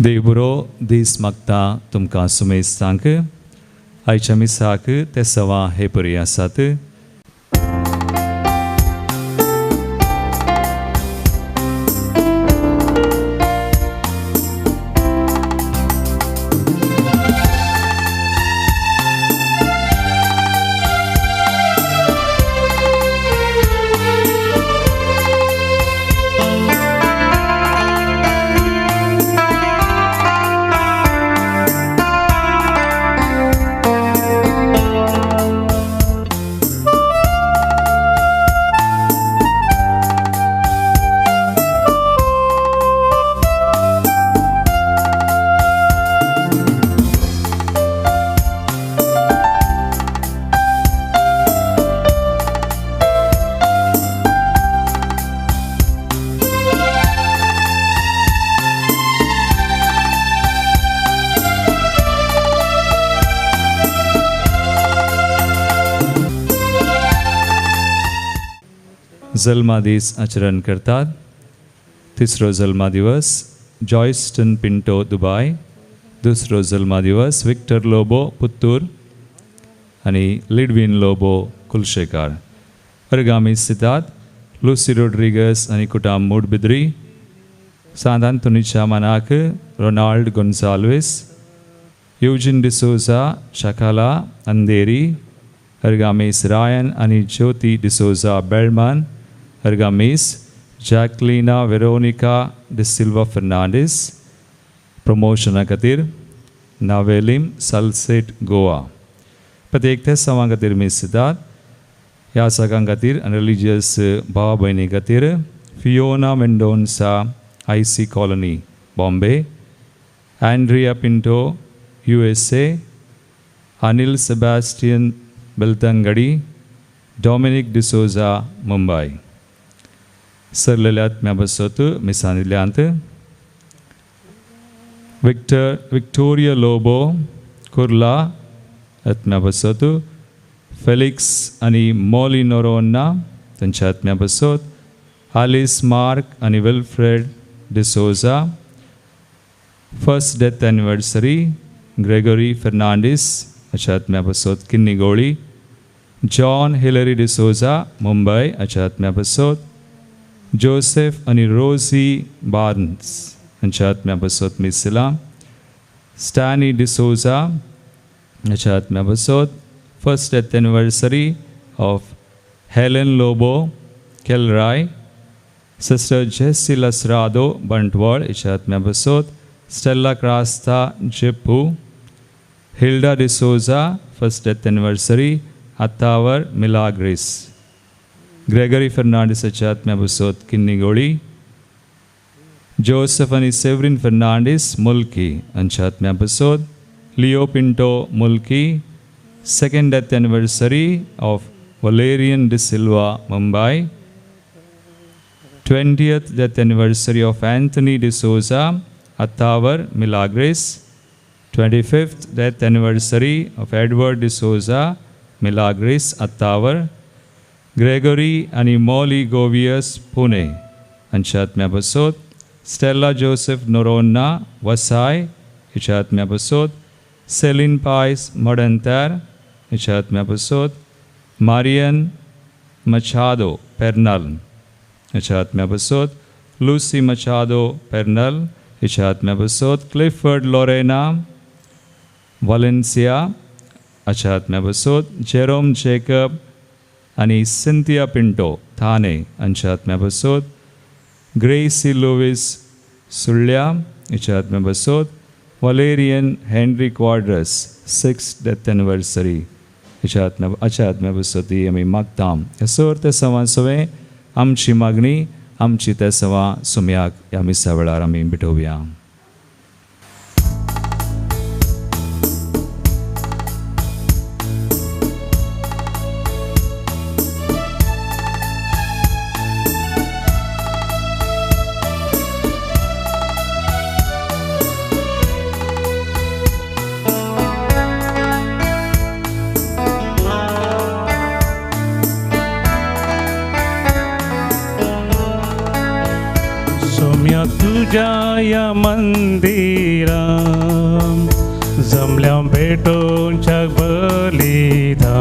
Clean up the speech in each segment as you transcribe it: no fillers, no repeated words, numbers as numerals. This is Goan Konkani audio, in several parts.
देव बरो दीस मागता तुमकां सुमेस्तांक. आयच्या मिसाक ते सवा हे परी आसात. जल्मादीस आचरण करतात. तिसरो जल्मादिवस जॉयस्टन पिंटो दुबाय, दुसरो जल्मादिवस विक्टर लोबो पुत्तूर आनी लिडवीन लोबो कुलशेकार. अर्गामी सितात लुसी रोड्रिगस आनी कुटाम मुडबिद्री, सांत आंतोनीच्या मानाक रोनाल्ड गोन्साल्वीस, युजीन डिसोजा शाकाला अंधेरी, अर्गामीस रायन आनी ज्योती डिसोजा बेळमान, अर्गामीस जॅकलिना वेरोनिका डिसिल्वा फर्नांडीस, प्रमोशना खातीर नावेलीम सालसेट गोवा. प्रत्येक ते सवां खातीर मीस दितात. ह्या सगळ्यां खातीर आनी रिलिजियस भावा भयणी खातीर Fiona Mendonca I C colony Bombay, Andrea Pinto USA, Anil Sebastian Belthangady, Dominic D'Souza Mumbai. सरलेल्या आत्म्या बसत मिसान दिल्यांत विक्टोरिया लोबो कुर्ला आत्म्या बसत, फेलिक्स आनी मॉली नोरोन्ना तांच्या आत्म्या बसत, आलिस मार्क आनी Wilfred D'Souza. First death anniversary Gregory Fernandes हाच्या आत्म्या बसत किन्नीगोळी, जॉन हिलरी डिसोजा मुंबय हाच्या आत्म्या बसत, जोसेफ आनी रोजी बार्न्स हांच्या आत्म्या बसत मिसिला, स्टॅनी डिसोजा हाच्या आत्म्या बसत. First death anniversary of Helen Lobo Kelrai, sister Jessy Lasrado Bantwal हिच्या आत्म्या बसत, Stella Crasta Jeppu, Hilda D'Souza first death anniversary Attavar Milagres, Gregory Fernandes हाच्या आत्म्या बसत किन्नीगोळी, जोसेफ आनी सेवरीन फर्नांडीस मुल्की हांच्या आत्म्या बसत, Leo Pinto Mulki. Second death anniversary of Valerian D'Silva Mumbai, 20th death anniversary of Anthony D'Souza Attavar Milagres, 25th death anniversary of Edward D'Souza Milagres Attavar, Gregory आनी मॉली गोवियस पुणे हांच्या आत्म्या बसत, स्टेला जोसेफ नोरोन्ना वसाय हिच्या आत्म्या बसत, सेलीन पायस मडंत्यार हिच्या आत्म्या बसत, मारियन मचादो पेर्नल हिच्या आत्म्या बसत, लुसी मचादो पेर्नल हिच्या आत्म्या बसत, क्लिफर्ड लोरेना वालेन्सिया हाच्या आत्म्या बसत, जेरोम जेकब आनी सिंथिया पिंटो थाने हांच्या आत्म्या बसत, ग्रेसी लुवीस सुळ्या हिच्या आत्म्या बसत, Valerian Henry Quadras 6th death anniversary हिच्या आत्म्या हाच्या आत्म्या बसत ही आमी मागता. सर ते सवां सवें आमची मागणी आमची ते सवां सुम्याक ह्या मिसा वेळार आमी भेटोवया. सोम्या तुज्या ह्या मंदिरा जमल्या भेटोवच्या बलिदान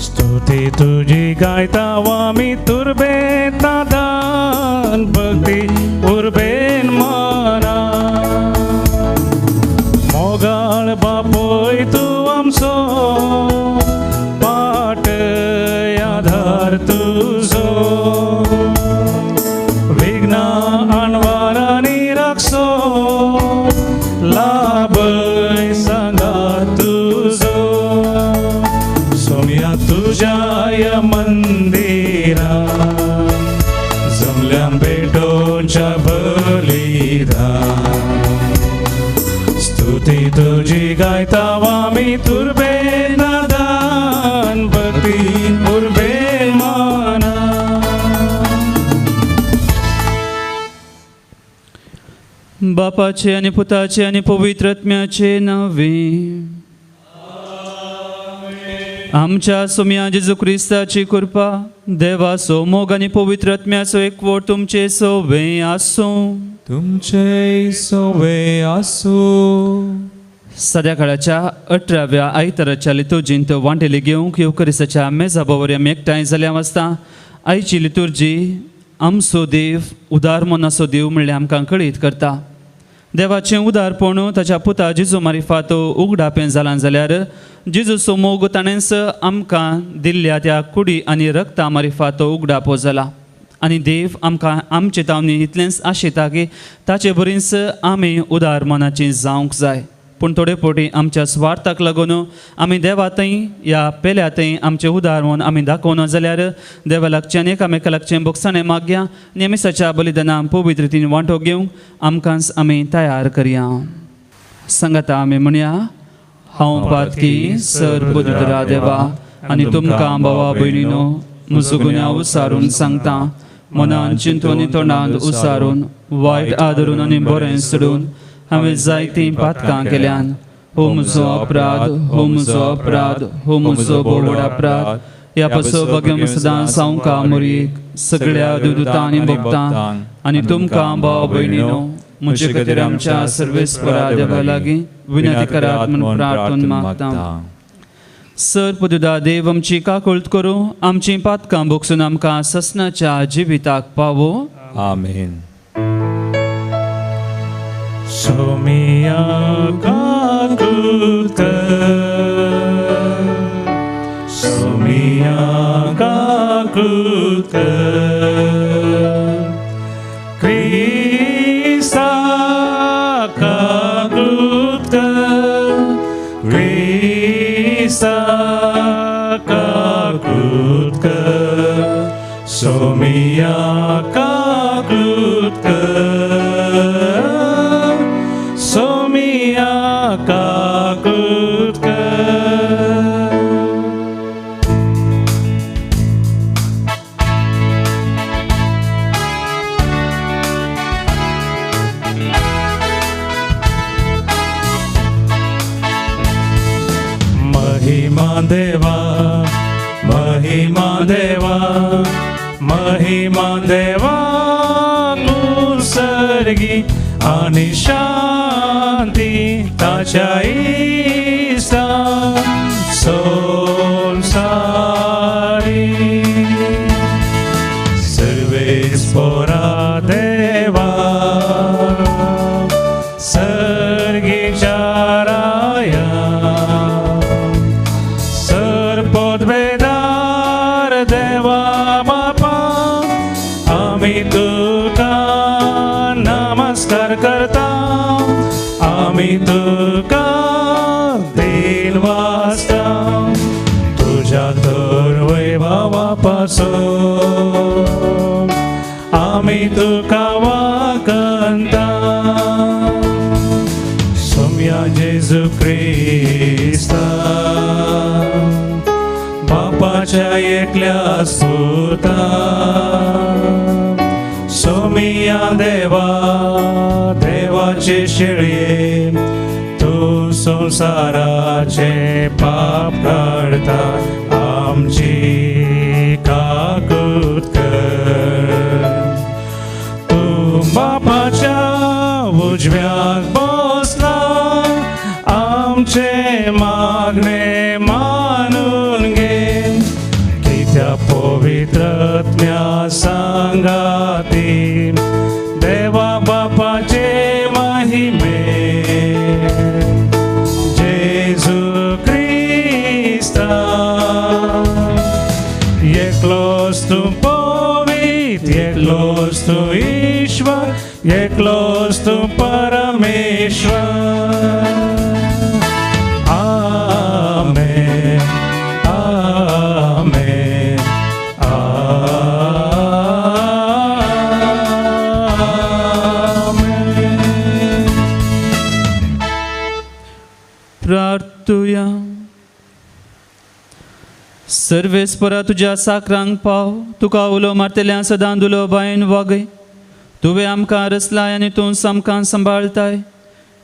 स्तुती तुजी गायता आमी तुर्बेन नादान भक्ती उर्बेन मना मोगाळ बापूय तूं आमचो पाट आधार तुजो विघ्ना अणवारांनी राखसो लाभय सांगात तुजो सोम्या तुज्या ह्या मंदिरा जमल्या भेटोवच्या बलिदान स्तुती तुजी गायता आमी तुर्बेन नादान भक्ती उर्बेन मना. बापाचे आनी पुताचे आनी पवित्र आत्म्याचे नांवे. आमच्या सोम्या जेजू क्रिस्ताची कृपा, देवाचो मोग आनी पवित्र आत्म्याचो एकवट तुमचे सोवे आसूं. तुमचे सोवे आसूं. सद्या काळाच्या 18व्या आयताराच्या लितुर्जींत वांटेली घेवंक येवकरिसाच्या मेजा बवर आमी एकठांय जाल्या वाचता. आयची लितुर्जी आमचो देव उदार मनाचो देव म्हणल्यार आमकां कळीत करता. देवाचें उदारपण ताच्या पुता जेजू मारिफात उगडापें जालां जाल्यार जेजूचो मोग ताणेंच आमकां दिल्ल्या त्या कुडी आनी रक्ता मारिफात उगडापो जाला. आनी देव आमकां आमचे तावणी इतलेंच आशेता की ताचे बरीच आमी उदार मनाची जावंक जाय. पूण थोडे फावटी आमच्या स्वार्थाक लागून आमी देवा थंय या पेल्या थंय आमचें उदार मन आमी दाखोवना जाल्यार देवा लागचें आनी एकामेका लागचें बोगसाणें मागया आनी मिसाच्या बलिदानां पवित्र रितीन वांटो घेवंक आमकांच आमी तयार करया. सांगाता आमी म्हणया, हांव पातकी सर पवित्र देवा आनी तुमकां भावा भयणीनो म्हजो गुन्यांव उसारून सांगता. मनान चिंतून आनी तोंडांत उसारून वायट आदरून आनी बरें सोडून हांवें जायतीं पातकां केल्यान. हो म्हजो अपराध, हो म्हजो अपराध, हो म्हजो भोव अपराध. ह्या पासो भाग्यम सदां सावंका मोरयेक सगळ्या दुदुतां आनी भक्तां आनी तुमकां भाव भयणीनो म्हजे खातीर आमच्या सर्वेस्परा देवा लागीं विनंती करात म्हूण प्रार्थना मागता. सर पदुदा देव आमची काकुळट करूं, आमचीं पातकां भोगसून आमकां ससनाच्या जिविताक पावो. आमेन. सोमिया काकुळट कर, सोमिया काकुळट कर, क्रिस्ता काकुळट कर, क्रिस्ता काकुळट कर, सोमिया काकुळट कर, सोमिया काकुळट कर. महिमा देवा, महिमा देवा, महिमा देवा कुसर्गी आनी शांती ताच्या इसा संसारी. सर्वेस्पोरा देवा सर्गीच्या राया सरपोतबेदार देवा बापा आमी तुका नमस्कार करता, आमी तुका देन वाचता तुज्या तर वैभवा पासून आमी तुका वाकंता. सोम्या जेजू क्रिस्ता बापाच्या एकल्या सुता सोमिया देवा देवाचे शेळये तूं संवसाराचे पाप काडता आमची काकूत कर. तूं उजव्याक बसला आमचे मागणे मानून घे कित्या पवित्रत्म्या सांगाती देवा बापाचे महिमे जेजू क्रिस्ता एकलोच तूं पवित्र एकलोच तूं ईश्वर एकलोच तूं परमेश्वर. आमेन आमेन आमेन. प्रार्थुया. सर्वेस्परा तुज्या साकरांक पाव तुका उलो मारतल्या सदां दुलो बायन वागय. तुवें आमकां रचलाय आनी तूं आमकां सांबाळताय.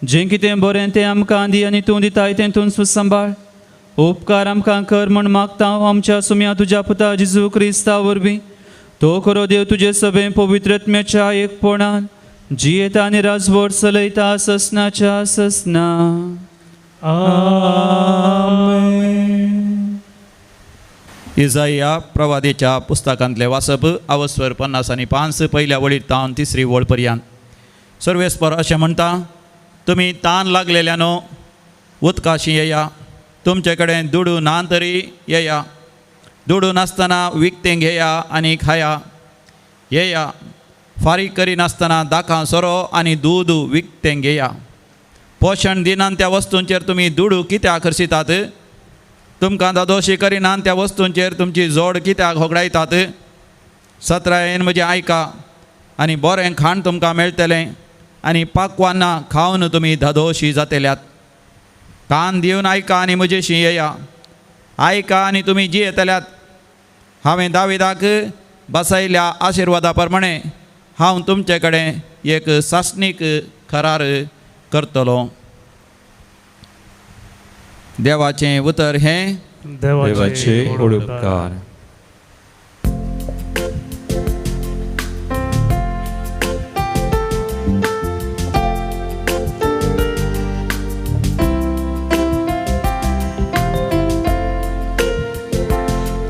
जें कितें बरें तें आमकां दी आनी तूं दिताय तें तूं सांबाळ. उपकार आमकां कर म्हण मागता आमच्या सुम्या तुज्या पुता जेजू क्रिस्ता वरवीं. तो खरो देव तुजे सभें पवित्रत्म्याच्या एकपणान जियेता आनी राजवट चलयता ससनाच्या ससना. आमेन. इजाया प्रवादेच्या पुस्तकांतले वाचप अवस्वर 55 पहिल्या वळीर तावन तिसरी वळ पर्यंत. सर्वेस्पर अशें म्हणटा, तुमी तान लागलेल्यानो उदकाशी येया, तुमचे कडेन दुडू ना तरी येया, दुडू नासतना विकतें घेया आनी खाया, येया फारीक करिनासतना दाकां सोरो आनी दूद विकतें घेया. पोशण दिनान त्या वस्तूंचेर तुमी दुडू कित्याक खर्चितात? तुमकां दादोशी करिनान त्या वस्तूंचेर तुमची जोड कित्याक होगडायतात? सत्रायेन म्हजें आयका आनी बरें खाण तुमकां मेळटलें आनी पाकवानां खावन तुमी धादोशी जातल्यात. कान दिवन आयका आनी म्हजेशी येया, आयका आनी तुमी जियेतल्यात. हांवें दाविदाक बसयल्या आशिर्वादा प्रमाणे हांव तुमचे कडेन एक सासणीक करार करतलो. देवाचें उतर हें देवाचे उपकार.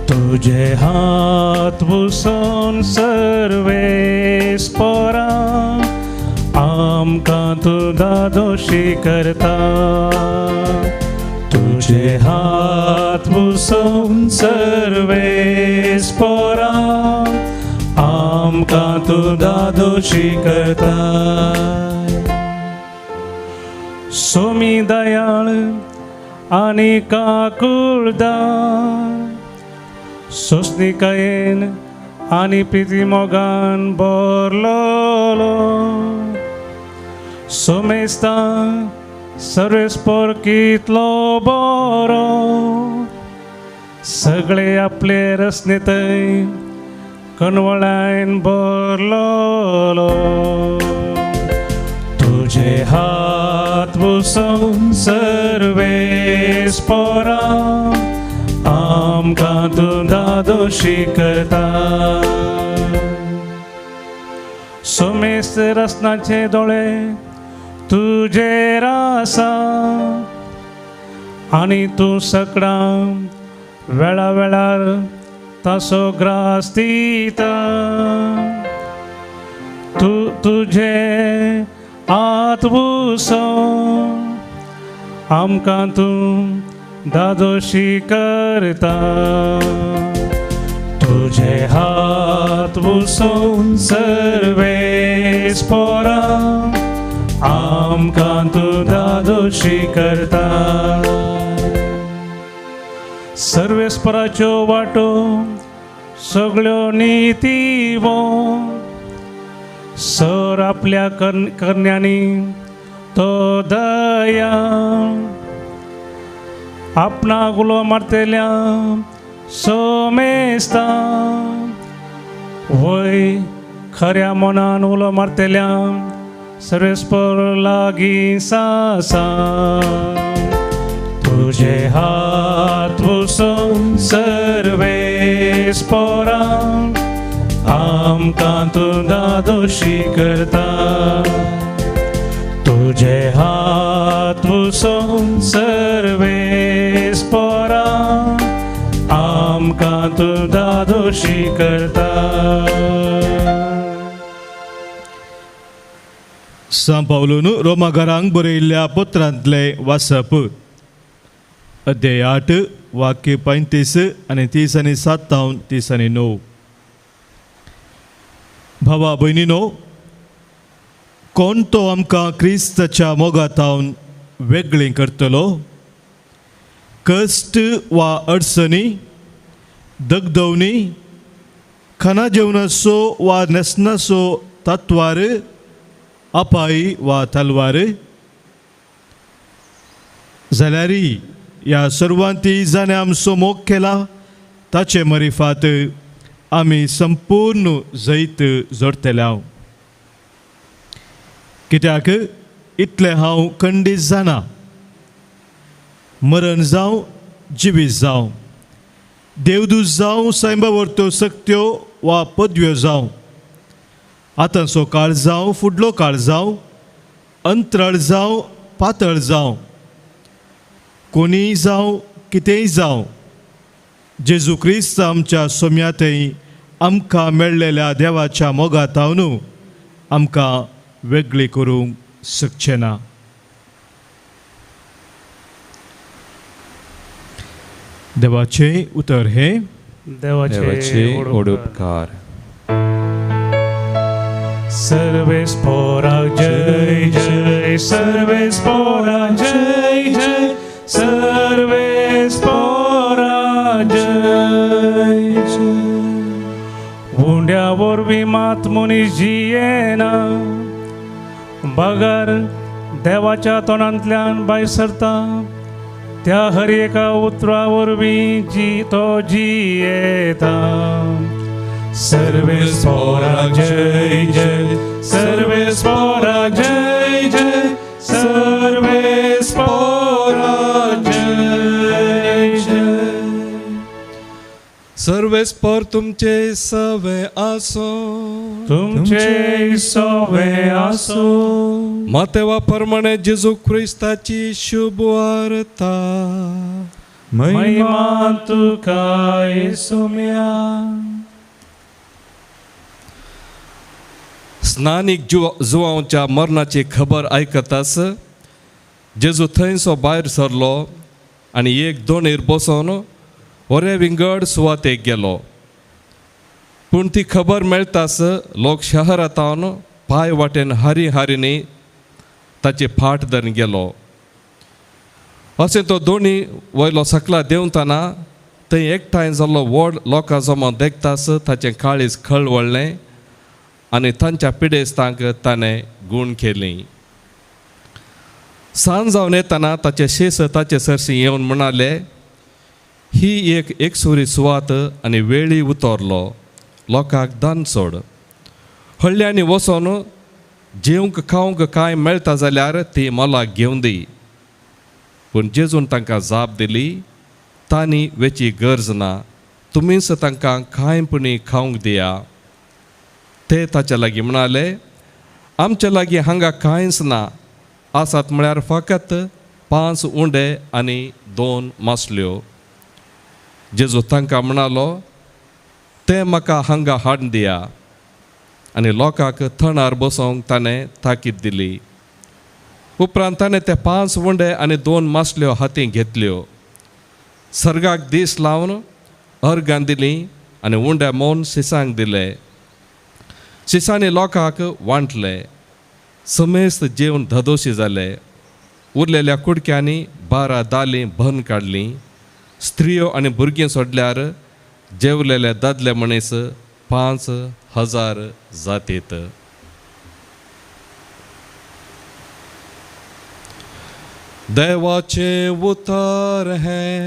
तुझे हात पुसोन सर्वेस्परा आमकां तूं दादोशी करता. तुझे हात पुसोन सर्वेस्परा आमकां तूं दादोशी करता. सोमी दयाळ आनी काकुळदार सोसणिकायेन आनी प्रिती मोगान भरलोलो सोमेस्ता सर्वेस्पर कितलो बरो सगळे आपले रचनेतय कणवळायन भरलोलो. तुझे हात पुसोन सर्वेस्परा आमकां तूं दादोशी करता. सोमेस्त रसनाचे दोळे तुजेर आसा आनी तूं सगळां वेळा वेळार ताचो ग्रास दिता. तूं तुजे हात पुसोन आमकां तूं दादोशी करता. तुझे हात पुसोन सर्वेस्परा आमकां तूं दादोशी करता. सर्वेस्पराच्यो वाटो सगळ्यो नितीवो सर आपल्या करण्यांनी तो दया आपणाक उलो मारतल्या सोमेस्ता वय खऱ्या मनान उलो मारतल्या सर्वेस्पर लागीं आसा. तुझे हात पुसोन सर्वेस्परा आमकां तूं दादोशी करता. जे हात पुसोवन सर्वेस्पोरा आमकां तूं दादोशी करता. सां पावलून रोमाघरांक बरयल्ल्या पत्रांतलें वाचप. अध्याय 8 वाक्य 35 आनी 30 आनी 7 तावन 30 आनी 9. भावा भयणीनो, कोण तो आमकां क्रिस्ताच्या मोगातावन वेगळीं करतलो? कश्ट वा अडचणी, दगदवणी, खाना जेवणाचो वा न्हेसणाचो तत्वार, अपाय वा तलवार? जाल्यार ह्या सर्वांती जाणें आमचो मोग केला ताचे मरिफात आमी संपूर्ण जैत जोडटले. कित्याक इतलें हांव खंडीत जाणा, मरण जावं जिवीत जावं, देवदूत जावं, सैमा वरत्यो सक्त्यो वा पदव्यो जावं, आतांचो काळ जावं फुडलो काळ जावं, अंतराळ जावं पातळ जावं, कोणीय जावं कितेंय जावं, जेजू क्रिस्त आमच्या सोम्यातय आमकां मेळ्ळेल्या देवाच्या मोगातावन आमकां वेगळी करूंक शकचें ना. देवाचें उतर हें. देवाचे व्हड उपकार. सर्वेस्पोरा जय जय, सर्वेस्पोरा जय जय, सर्वेस्पोरा जय जय. उंड्या वरवीं मात मनीस जियेना, बगर देवाच्या तोंडांतल्यान भायर सरता त्या हर एका उतरा वरवीं जी तो जियेता. सर्वेस्पोरा जय जय, सर्वेस्पोरा जय जय, सर्वेस्पोरा जय जय. सर्वेस्पोर तुमचे सवे आसो, तुमचे सवे आसो. मातेवा प्रमाणे जेजू क्रिस्ताची शुभ वार्ता. महिमा तुका येसुम्या. स्नानीक जुवांच्या मरणाची खबर आयकताच जेजू थंयसो भायर सरलो आनी एक दोणीर बसोन वरे विंगड सुवातेक गेलो. पूण ती खबर मेळटाच लोक शहरांत पांय वाटेन हारी हारींनी ताची फाट धरून गेलो. अशें तो दोणी वयलो सकला देंवतना थंय एकठांय जाल्लो व्हड लोकां जमो देखताच ताचें काळीज खळवळ्ळें आनी तांच्या पिडेस्तांक ताणें गूण केली. सांज जावन येतना ताचे शेस ताचे सरशी येवन म्हणाले, ही एक एकसुरी सुवात आनी वेळी उतरलो, लोकांक दान सोड. हळ्ळ्यांनी वचोन जेवंक खावंक कांय मेळटा जाल्यार ती मोलाक घेवन दी. पूण जेजून तांकां जाप दिली, तांणी वेची गरज ना, तुमीच तांकां कांय पुणी खावंक दिया. ते ताच्या लागीं म्हणाले, आमच्या लागीं हांगा कांयच ना, आसात म्हळ्यार फकत 5 उंडे आनी 2 मासल्यो. जेजू तांकां म्हणालो, ते म्हाका हांगा हाडून दिया. आनी लोकांक थणार बसोवंक ताणें ताकीद दिली. उपरांत ताणें ते 5 उंडे आनी 2 मासल्यो हातीं घेतल्यो, सर्गाक दीस लावन अर्गां दिलीं आनी उंडे मोवन शिसांक दिले. शिसांनी लोकांक वांटले. समेस्त जेवन धदोशी जाले. उरलेल्या कुडक्यांनी 12 दालीं भन काडलीं. स्त्रियो आनी भुरगीं सोडल्यार जेवलेले दादले मनीस 5000 जातीत. देवाचें उतर हें.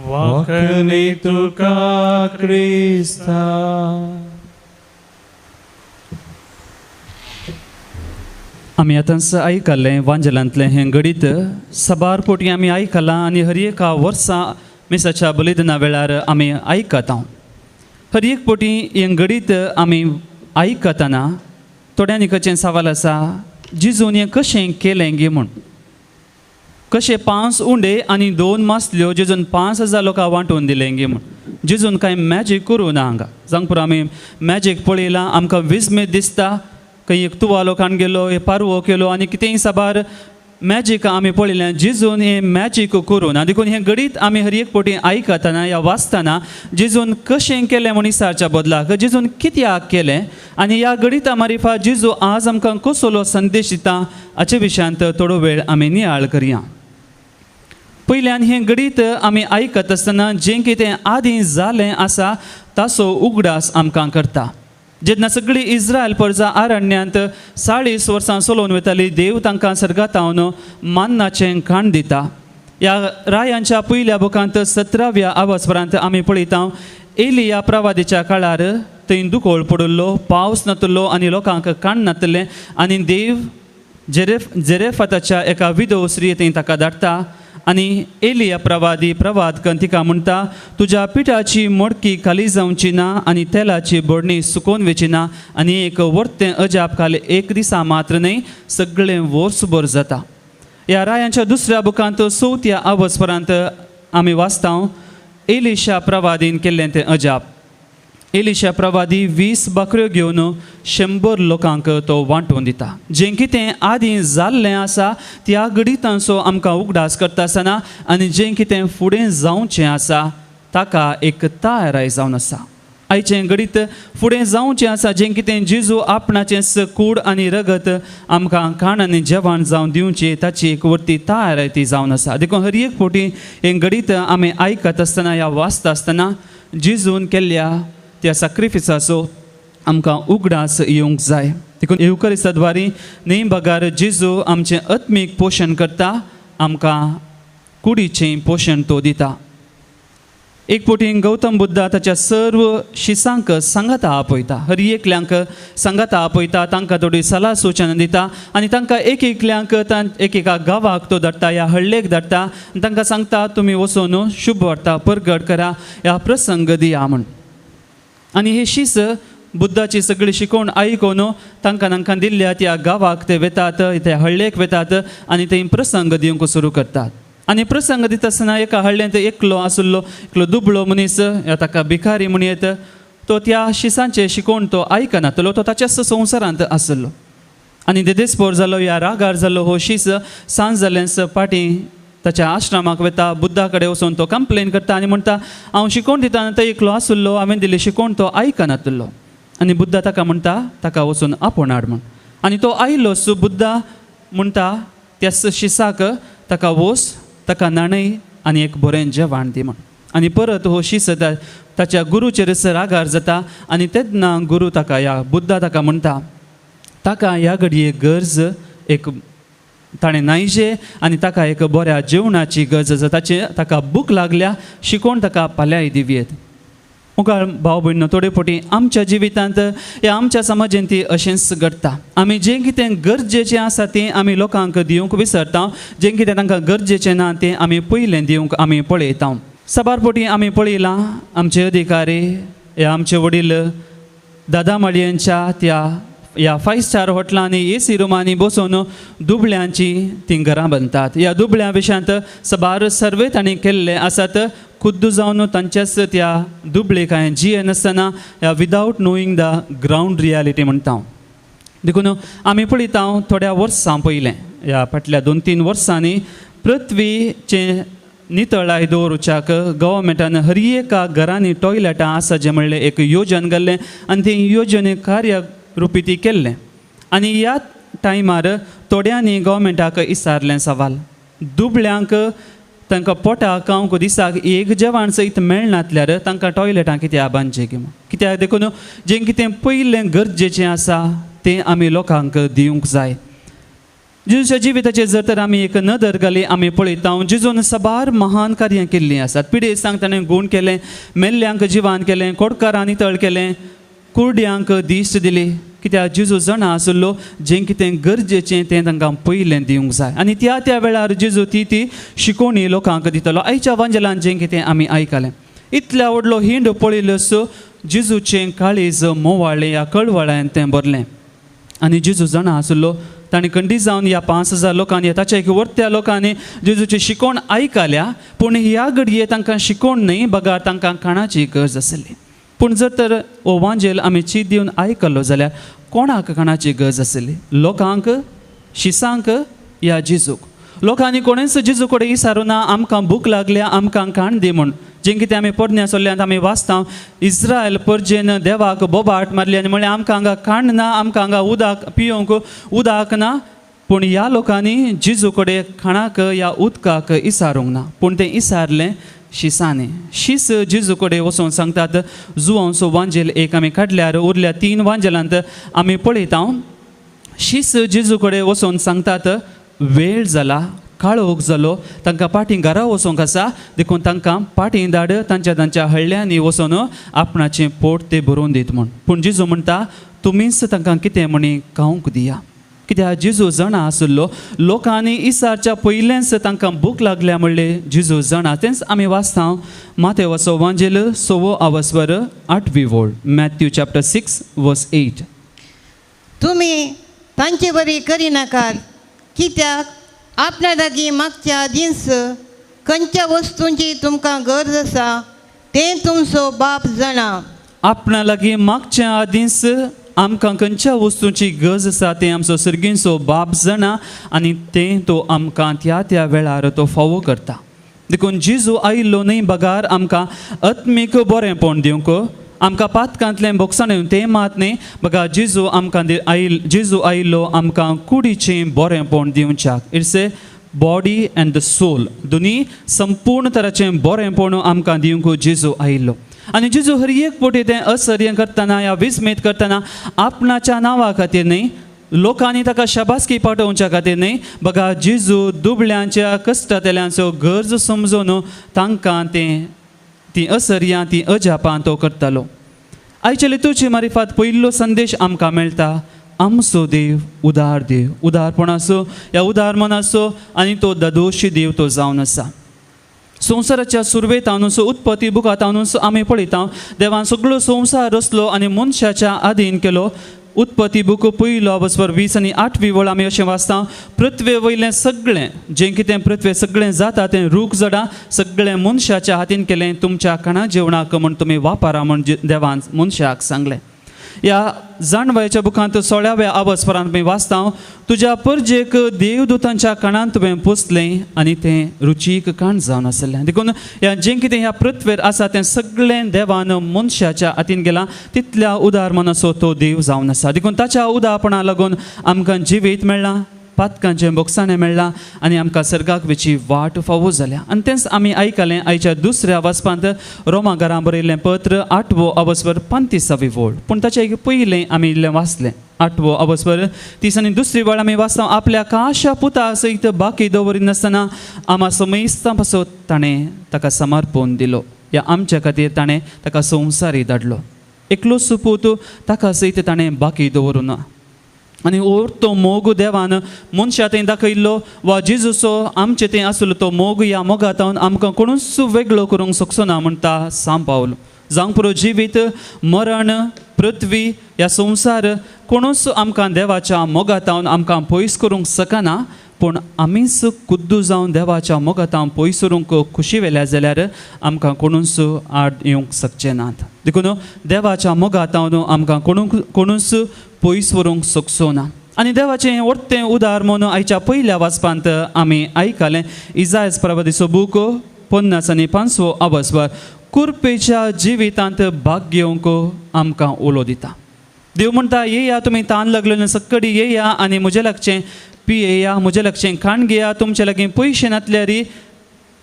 वाखणी तुका क्रिस्ता. आमी आतांच आयकल्लें वांजेलांतलें हें गणीत साबार पोटी आमी आयकलां आनी हर एका वर्सा मिसाच्या बलिदाना वेळार आमी आयकता. हर एक पोटी हें गणीत आमी आयकतना थोड्यांनी कचें सवाल आसा, जिजून हें कशें केलें गे म्हूण, कशें 5 उंडे आनी 2 मासल्यो जिजून 5000 लोकां वांटून दिलें गे म्हूण. जिजून कांय मॅजीक करूं ना हांगा. जांगपूर आमी मॅजीक पळयलां, आमकां विस्मीत दिसता, खंय एक तुवालो काण गेलो, एक पारवो केलो आनी कितेंय साबार मॅजीक आमी पळयलें. जिजून हें मॅजीक करूं ना. देखून हें घडीत आमी हर एक पटी आयकतना या वाचतना जिजून कशें केलें म्हूण विचारच्या बदलाक जिजून कित्याक केलें आनी ह्या घडिता मारिफा जिजू आज आमकां कसलो संदेश दिता हाचे विशयांत थोडो वेळ आमी नियाळ करया. पयल्यान हें घडीत आमी आयकत आसतना जें कितें आदीं जालें आसा ताचो उगडास आमकां करता. जेन्ना सगळी इस्रायल परजा आरण्यांत 40 वर्सां चलोवन वताली, देव तांकां सर्गातावन मान्नाचें खाण दिता. ह्या रायांच्या पयल्या बुकांत 17व्या आवाजपरांत आमी पळयता एलिया प्रवादीच्या काळार थंय दुकोळ पडिल्लो, पावस नातलो आनी लोकांक खाण नातलें आनी देव जेरेफाताच्या एका विधव स्त्री थंय ताका धाडटा आनी एलिया प्रवादी प्रवाद करून तिका म्हणटा, तुज्या पिठाची मडकी खाली जावची ना आनी तेलाची बडणी सुकोवन वयची ना आनी एक वर्तें अजाप खाली एक दिसा मात्र न्हय सगळें वर्सभर जाता. ह्या रायांच्या दुसऱ्या बुकांत 4थ्या आवसपरांत आमी वाचता एलिशा प्रवादीन केल्लें तें अजाप. एलिशा प्रवादी 20 बकऱ्यो घेवन 100 लोकांक तो वांटून दिता. जें कितें आदीं जाल्लें आसा त्या घडितांचो आमकां उगडास करता आसतना आनी जें कितें फुडें जावचें आसा ताका एक तयाराय जावन आसा. आयचें घडीत फुडें जावचें आसा जें कितें जेजू आपणाचें कूड आनी रगत आमकां खाण आनी जेवण जावन दिवचें ताची एक वरती तयाराय ती जावन आसा. देखून हर एक फावटी हें घडीत आमी आयकत आसतना या वाचता आसतना जेजून केल्ल्या त्या साक्रिफिसाचो आमकां उगडास येवंक जाय. देखून येवकरिस्ता द्वारी न्ही बगार जेजू आमचें आत्मीक पोशण करता, आमकां कुडीचें पोशण तो दिता. एक फावटी गौतम बुद्धा ताच्या सर्व शिसांक सांगाता आपयता, हर एकल्यांक सांगाता आपयता, तांकां थोडी सलाह सुचना दिता आनी तांकां एक एकल्यांक एक एका गांवाक तो धाडटा ह्या हळ्ळेक धाडटा आनी तांकां सांगता तुमी वचून शुभ वार्ता परगट करा, ह्या प्रसंग दिया म्हूण. आनी हे शीस बुद्धाची सगळी शिकवण आयकून तांकां तांकां दिल्ल्या त्या गांवाक ते वेतात, त्या हळ्ळेक वेतात आनी ते प्रसंग दिवंक सुरू करतात. आनी प्रसंग दिता आसतना एका हळ्ळेंत एकलो आशिल्लो, एकलो दुबळो मनीस, ताका भिकारी म्हण येत, तो त्या शिसांचें शिकवण तो आयकनातलो, तो ताच्याच संवसारांत आशिल्लो. आनी देदेस्पोर जालो ह्या रागार जालो हो शीस सांज जाल्यान फाटीं ताच्या आश्रमाक वता, बुद्धा कडेन वचून तो कंप्लेन करता आनी म्हणटा हांव शिकोवन दिता तो एकलो आशिल्लो, हांवें दिल्ली शिकोवन तो आयकनातलो. आनी बुद्धा ताका म्हणटा ताका वचून आपोवन हाड म्हूण. आनी तो आयलो सो बुद्धा म्हणटा त्या शिसाक ताका वोस, ताका न्हाणय आनी एक बरें जेवण दी म्हूण. आनी परत हो शीस ताच्या गुरूचेर रागार जाता आनी तेन्ना गुरू ताका ह्या बुद्धा ताका म्हणटा ताका ह्या घडये गरज एक ताणें न्हायचें आनी ताका एक बऱ्या जेवणाची गरज आसा, ताचे ताका भूक लागल्या, शिकोवन ताका पाल्याय दिवयेत. मुखार भाव भयण थोडे फावटी आमच्या जिवितांत ह्या आमच्या समाजांत ती अशेंच घडटा. आमी जें कितें गरजेचें आसा तें आमी लोकांक दिवंक विसरता, जें कितें तांकां गरजेचें ना तें आमी पयलें दिवंक आमी पळयता. साबार फावटी आमी पळयलां आमचे अधिकारी ह्या आमचे वडील दादा माळयेंच्या त्या ह्या 5 स्टार हॉटेलांनी एसी रुमांनी बसून दुबळ्यांची तीं घरां बांदतात. ह्या दुबळ्यां विशयांत साबार सर्वे तांणी केल्ले आसात, खुद्द जावन तांच्याच त्या दुबळे कांय जियेनासतना ह्या without knowing the ground reality म्हणटा हांव. देखून आमी पळयता थोड्या वर्सां पयलें ह्या फाटल्या 2-3 वर्सांनी पृथ्वीचें नितळाय दवरुच्याक गव्हर्मेंटान हर एका घरांनी टॉयलेटां आसा जें म्हणलें एक योजन घाल्लें आनी ती योजने कार्य रुपी ती केल्लें. आनी ह्या टायमार थोड्यांनी गव्हर्मेंटाक विचारलें सवाल, दुबळ्यांक तांकां पोटाक खावंक दिसाक एक जेवण सयत मेळनातल्यार तांकां टॉयलेटां कित्याक बांदचें की म्हूण. कित्याक देखून जें कितें पयलें गरजेचें आसा तें आमी लोकांक दिवंक जाय. जेजूच्या जिविताचेर जर तर आमी एक नदर घाली आमी पळयता जेजून साबार महान कार्यां केल्लीं आसात. पिडेस्तांक ताणें गूण केलें, मेल्ल्यांक जिवान केलें, कोडकारां नितळ केलें, कुर्ड्यांक दिश्ट दिली. कित्याक जेजू जाणा आशिल्लो जें कितें गरजेचें तें तांकां पयलें दिवंक जाय. आनी त्या त्या वेळार जेजू ती ती शिकोवणी लोकांक दितलो. आयच्या वांजेलान जें कितें आमी आयकलें इतल्या व्हडलो हिंड पळयलो सो जेजूचें काळीज मोवाळें ह्या कळवळ्यान तें भरलें. आनी जेजू जाणा आशिल्लो तांणी खंडीत जावन ह्या 5000 लोकांनी ताच्या एक वर्त्या लोकांनी जेजूची शिकवण आयकल्या, पूण ह्या घडये तांकां शिकवण न्हय बगार तांकां खाणाची गरज आसली. पूण जर तर हो वांजेल आमी चीत दिवन आयकलो जाल्यार कोणाक खाणाची गरज आसली? लोकांक, शिसांक या जेजूक? लोकांनी कोणेंच जेजू कडेन विचारूं ना आमकां भूक लागल्या, आमकां खाण दी म्हूण. जें कितें आमी पोरण्या सोल्ल्यांत आमी वाचता, इस्रायल परजेन देवाक बोबाट मारली आनी म्हणलें आमकां हांगा खाण ना, आमकां हांगा उदक पिवंक उदक ना. पूण ह्या लोकांनी जेजू कडेन खाणाक या उदकाक इसारूंक ना, पूण तें इसारलें शिसांनी. शीस जेजू कडेन वचून सांगतात. जुवांचो वांजेल एक आमी काडल्यार उरल्या 3 वांजेलांत आमी पळयता, शीस जेजू कडेन वचून सांगतात वेळ जाला, काळोख जालो, तांकां पाटीं घरा वचोंक आसा, देखून तांकां पाटीं धाड, तांच्या तांच्या हळ्यांनी वचोन आपणाचें पोट ते भरोवन दीत म्हूण. पूण जेजू म्हणटा तुमीच तांकां कितें म्हणी खावंक दिया. कित्याक जेजू जाणा आशिल्लो लोकांनी इसारच्या पयलेंच तांकां भूक लागल्या म्हणलें जेजू जाणा. तेंच आमी वाचता मातेवाचो वांजेल 6वो आवस्वर 8वी वोळ, मॅथ्यू चॅप्टर 6 वर्स 8. तुमी तांचे बरी करिनाकात, कित्याक आपणा लागीं मागच्या आदींच खंयच्या वस्तूंची तुमकां गरज आसा तें तुमचो बाप जाणा. आपणा लागीं मागच्या आदींच आमकां खंयच्या वस्तूंची गरज आसा तें आमचो सर्गींचो बाप जाणा आनी तें तो आमकां त्या त्या वेळार तो फावो करता. देखून जेजू आयिल्लो न्हय बगार आमकां आत्मीक बरेंपण दिवंक, आमकां पातकांतलें बोगसाण येवन तें मात न्हय, बगा जेजू आमकां जेजू आयिल्लो आमकां कुडीचें बरेंपण दिवच्याक. It's a body and the soul, दोनी संपूर्ण तराचें बरेंपण आमकां दिवंक जेजू आयिल्लो. आनी जेजू हर एक पटी तें असर्य करतना या विस्मीत करतना आपणाच्या नांवा खातीर न्हय, लोकांनी ताका शाबासकी पाठोवच्या खातीर न्हय, बगा जेजू दुबळ्यांच्या कश्टांतल्यांचो गरज समजून तांकां तें ती असर्यां ती अजापां तो करतालो. आयच्या लितूची मारिफात पयलो संदेश आमकां मेळटा, आमचो देव उदार देव, उदारपणाचो या उदार मनाचो आनी तो दादोशी देव तो जावन आसा. संवसाराच्या सुरवेतानूच उत्पत्ती बुकातानूच आमी पळयता देवान सगळो संवसार रचलो आनी मनशाच्या आदीन केलो. उत्पत्ती बूक पयलो अवस्वर 20 आनी 8वी वळ आमी अशें वाचता, पृथ्वे वयलें सगळें जें कितें पृथ्वे सगळें जाता तें रूख झाडां सगळें मनशाच्या हातीन केलें, तुमच्या खाणा जेवणाक म्हूण तुमी वापरा म्हूण देवान मनशाक सांगलें. ह्या जाणवायच्या बुकांत 16व्या अवस्वरांत आमी वाचता, तुज्या परजेक देवदूतांच्या काणांत तुवें पोसलें आनी तें रुचीक काण जावन आसलें. देखून ह्या जें कितें ह्या पृथ्वेर आसा तें सगळें देवान मनशाच्या हातीन गेलां, तितल्या उदार मनाचो तो देव जावन आसा. देखून ताच्या उदारपणा लागून आमकां जिवीत मेळ्ळां, पातकांचें बोगसाणें मेळ्ळां आनी आमकां सर्गाक वेची वाट फावो जाल्या. आनी तेंच आमी आयकलें आयच्या दुसऱ्या वाचपांत रोमा घरां बरयल्लें पत्र 8वो अवस्वर 35वी वळ. पूण ताचें एक पयलें आमी इल्लें वाचलें 8वो अवस्वर 30 आनी दुसरी वळ आमी वाचता, आपल्या काशा पुता सयत बाकी दवरिनासतना आमा समेस्तां पासत ताणें ताका समर्पण दिलो, या आमच्या खातीर ताणें ताका संवसारी धाडलो. एकलो सुपूत ताका सयत ताणें बाकी दवरूं ना. आनी ओर तो मोग देवान मनशा थंय दाखयल्लो वा जेजूचो आमचे थंय आसलो तो मोग, ह्या मोगांत आमकां कोणूच वेगळो करूंक शकचो ना म्हणटा सांत पावल. जावंक पुरो जिवीत, मरण, पृथ्वी ह्या संवसार कोणूच आमकां देवाच्या मोगांत आमकां पयस करूंक शकना, पूण आमीच कुद्दू जावन देवाच्या मोगांत पयस उरूंक खुशी वेल्या जाल्यार आमकां कोणूच आड येवंक शकचे नात. देखून देवाच्या मोगांत आमकां कोणूच पयस व्हरूंक शकचो ना. आनी देवाचें हें वरतें उदार म्हूण आयच्या पयल्या वाचपांत आमी आयकलें इजायस प्रवादीचो बूक 50 आनी 5वो अवस्वर, कुरपेच्या जिवितांत भाग घेवंक आमकां उलो दिता. देव म्हणटा येया तुमी तान लागलेले सक्कडी येया आनी म्हजें लागचें पियेया, म्हजें लागचें खाण घेया, तुमचे लागीं पयशे नातल्यार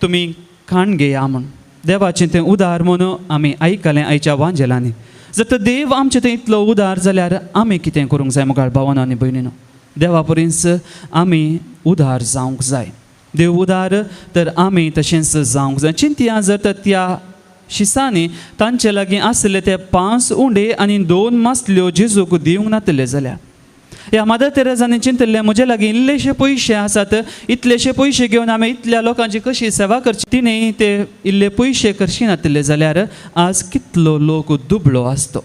तुमी खाण घेया म्हूण. देवाचें तें उदार म्हणून आमी आयकलें आयच्या वांजेलांनी. जर तर देव आमचें थंय इतलो उदार जाल्यार आमी कितें करूंक जाय मुखार भावानो आनी भयणीनो? देवा परींच आमी उदार जावंक जाय. देव उदार तर आमी तशेंच जावंक जाय. चिंतया जर तर त्या शिसांनी तांचे लागीं आसले ते 5 उंडे आनी 2 मासल्यो जेजूक दिवंक नातले जाल्यार, ह्या मदर तेरेजांनी चिंतिल्लें म्हजे लागीं इल्लेशे पयशे आसात, इतलेशे पयशे घेवन आमी इतल्या लोकांची कशी सेवा करची, तिणें ते इल्ले पयशे करशी नातिल्ले जाल्यार आज कितलो लोक दुबळो आसतो.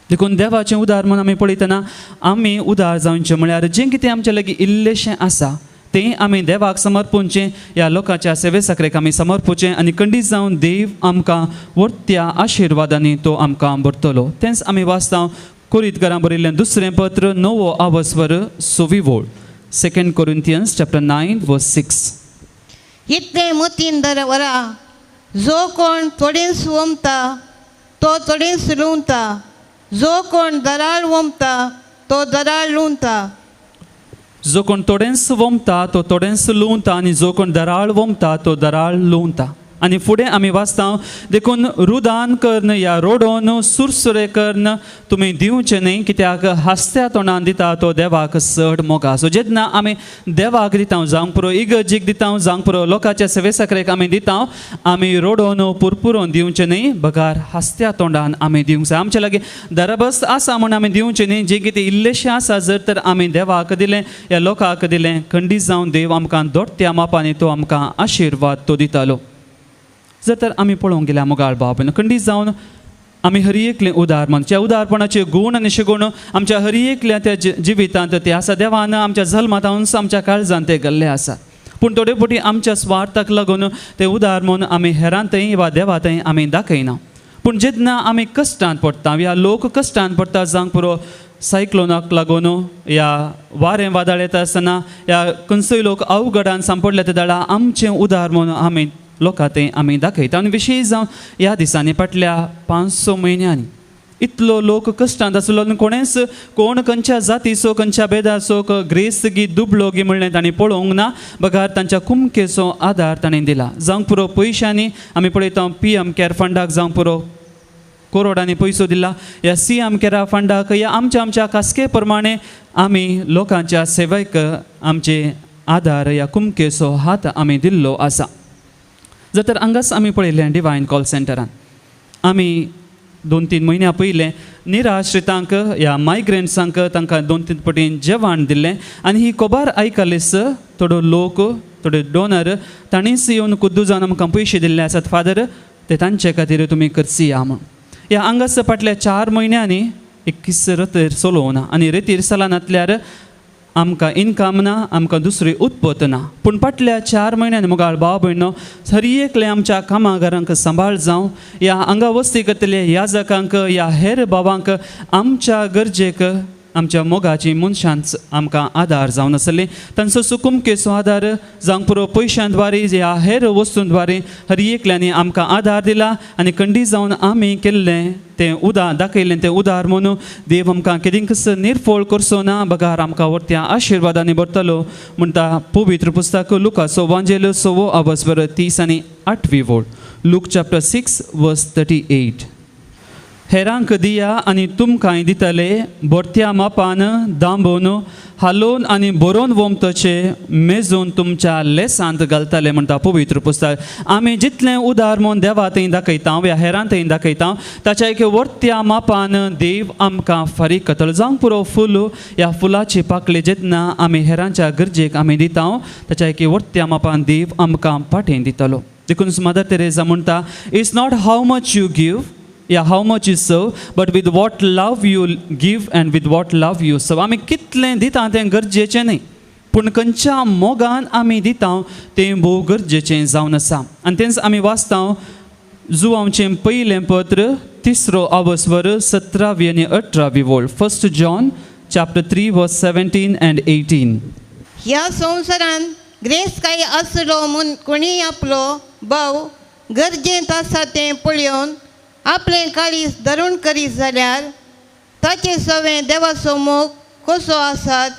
देखून देवाचें उदार म्हूण आमी पळयतना आमी उदार जावचें म्हळ्यार जें कितें आमचें लागीं इल्लेशें आसा तें आमी देवाक समर्पूचें, ह्या लोकांच्या सेवे साकरेक आमी समर्पूचें आनी खंडीत जावन देव आमकां व्हडत्या आशिर्वादांनी तो आमकां भरतलो. तेंच आमी वाचता कोरीत घरां बरयल्लें दुसरें पत्र 9 आवस्वर 6 वोळ, 2 Corinthians chapter 9 verse 6. इतलें मतीन दवरा, जो कोण थोडेंच वमता तो थोडेंच लुवता, जो कोण दराळ वमता तो दराळ लुवता. जो कोण थोडेंच वमता तो थोडेंच लुवता आनी जो कोण दराळ वमता तो दराळ लुवता. आनी फुडें आमी वाचता देखून रुदान कर्ण या रोडोन सुरसुरे कर्ण तुमी दिवचें न्हय, कित्याक हांसत्या तोंडान दिता तो देवाक चड मोगा. सो जेन्ना आमी देवाक दिता, जावंक पुरो इगर्जीक दिता, जावंक पुरो लोकांच्या सेवे साकरेक आमी दिता, आमी रोडोन पुरपुरोन दिवचें न्हय, बगार हांसत्या तोंडान आमी दिवंक जाय. आमचे लागीं दराबस्त आसा म्हूण आमी दिवचें न्हय, जें कितें इल्लेशें आसा जर तर आमी देवाक दिलें या लोकांक दिलें, खंडीत जावन देव आमकां दोडत्या मापांनी तो आमकां आशिर्वाद तो दितालो. जर तर आमी पळोवंक गेल्यार मोगाळ भाव भयण, खंडीत जावन आमी हर एकलें उदार मानचें, उदारपणाचे गूण आनी शिगूण आमच्या हर एकल्या त्या जिवितांत ते आसा. देवान आमच्या जल्मांत आमच्या काळजांत ते गेल्ले आसात, पूण थोडे फावटी आमच्या स्वार्थाक लागून ते उदार म्हूण आमी हेरांतय वा देवांतय आमी दाखयना. पूण जेन्ना आमी कश्टांत पडटा ह्या लोक कश्टांत पडटा, जावंक पुरो सायक्लोनाक लागून ह्या वारें वादळ येता आसतना ह्या खंयचोय लोक अवघडान सांपडले ते दाडा आमचें उदार म्हूण आमी लोकां तें आमी दाखयता. आनी विशेश जावन ह्या दिसांनी फाटल्या 5-6 म्हयन्यांनी इतलो लोक कश्टांत आसलो आनी कोणेच कोण खंयच्या जातीचो खंयच्या भेदाचो ग्रेस्त गी दुबलो गी म्हणलें तांणी पळोवंक ना, बगार तांच्या कुमकेचो आदार तांणी दिला. जावंक पुरो पयशांनी आमी पळयता PM care फंडाक जावंक पुरो करोडांनी पयसो दिला, ह्या CM कॅरा फंडाक ह्या आमच्या आमच्या खासके प्रमाणे आमी लोकांच्या सेवेक आमचे आदार ह्या कुमकेचो हात आमी दिल्लो आसा. जर तर हांगाच आमी पळयलें डिवायन कॉल सेंटरान आमी 2-3 म्हयन्या पयलें निराश्रितांक ह्या मायग्रंट्सांक तांकां 2-3 पटीन जेवण दिल्लें आनी ही खबर आयकलीच थोडो लोक थोडे डोनर तांणीच येवन कुद्दूजान आमकां पयशे दिल्ले आसात, फादर ते तांचे खातीर तुमी करची या म्हूण. ह्या हांगाच फाटल्या 4 म्हयन्यांनी एक किस्स रतीर चलोवना आनी रेतीर चलनातल्यार आमकां इनकम ना, आमकां दुसरी उत्पत्त ना. पूण फाटल्या 4 म्हयन्यांनी मोगाळ भाव भयणो हर एकले आमच्या कामागारांक सांबाळ जावं ह्या हांगा वस्ती करतले याजकांक ह्या हेर भावांक आमच्या गरजेक आमच्या मोगाची मनशांच आमकां आदार जावन आसले, तांचो सुकुमकेचो आदार जावंक पुरो पयशां द्वारे ह्या हेर वस्तूं द्वारे हर एकल्यांनी आमकां आदार दिला आनी खंडीत जावन आमी केल्लें तें उदार दाखयल्लें तें उदार म्हणून देव आमकां केदींकच निर्फळ करचो ना, बगार आमकां व्हरत्या आशिर्वादांनी भरतलो म्हणटा पवित्र पुस्तक लुकाचो वांजेल 6 आवस्वर 30 आनी 8वी वोळ, लूक चॅप्टर 6 वर्स 38. हेरांक दिया आनी तुमकांय दितले, भरत्या मापान दांबोवन हालोवन आनी बरोवन वमतचे मेजून तुमच्या लेसांत घालतले म्हणटा पवित्र पुस्तक. आमी जितलें उदार म्हूण देवा थंय दाखयता ह्या हेरां थंय दाखयता ताच्या एक व्हरत्या मापान देव आमकां फारीक करतलो. जावंक पुरो फूल ह्या फुलाची पाकळी जेन्ना आमी हेरांच्या गरजेक आमी दिता ताच्या एक व्हरत्या मापान देव आमकां पाठें दितलो. देखून मदर तेरेजा म्हणटा, it's not how much you give या how much you serve, but with what love you give and with what love you serve. आमी कितलें दिता तें गरजेचें न्हय, पूण खंयच्या मोगान आमी दिता तें भोव गरजेचें जावन आसा. आनी तेंच आमी वाचता जुवांचें पयलें पत्र 3 आवस्वर 17वी आनी 18वी वोळ, 1 John chapter 3 verse 17 and 18. ह्या संवसारान ग्रेस काय आसलो म्हूण कोणीय आपलो भाव गरजेंत आसा तें पळयोवन आपलें काळीज धरून करीत जाल्यार ताचे सवें देवाचो मोग कसो आसात.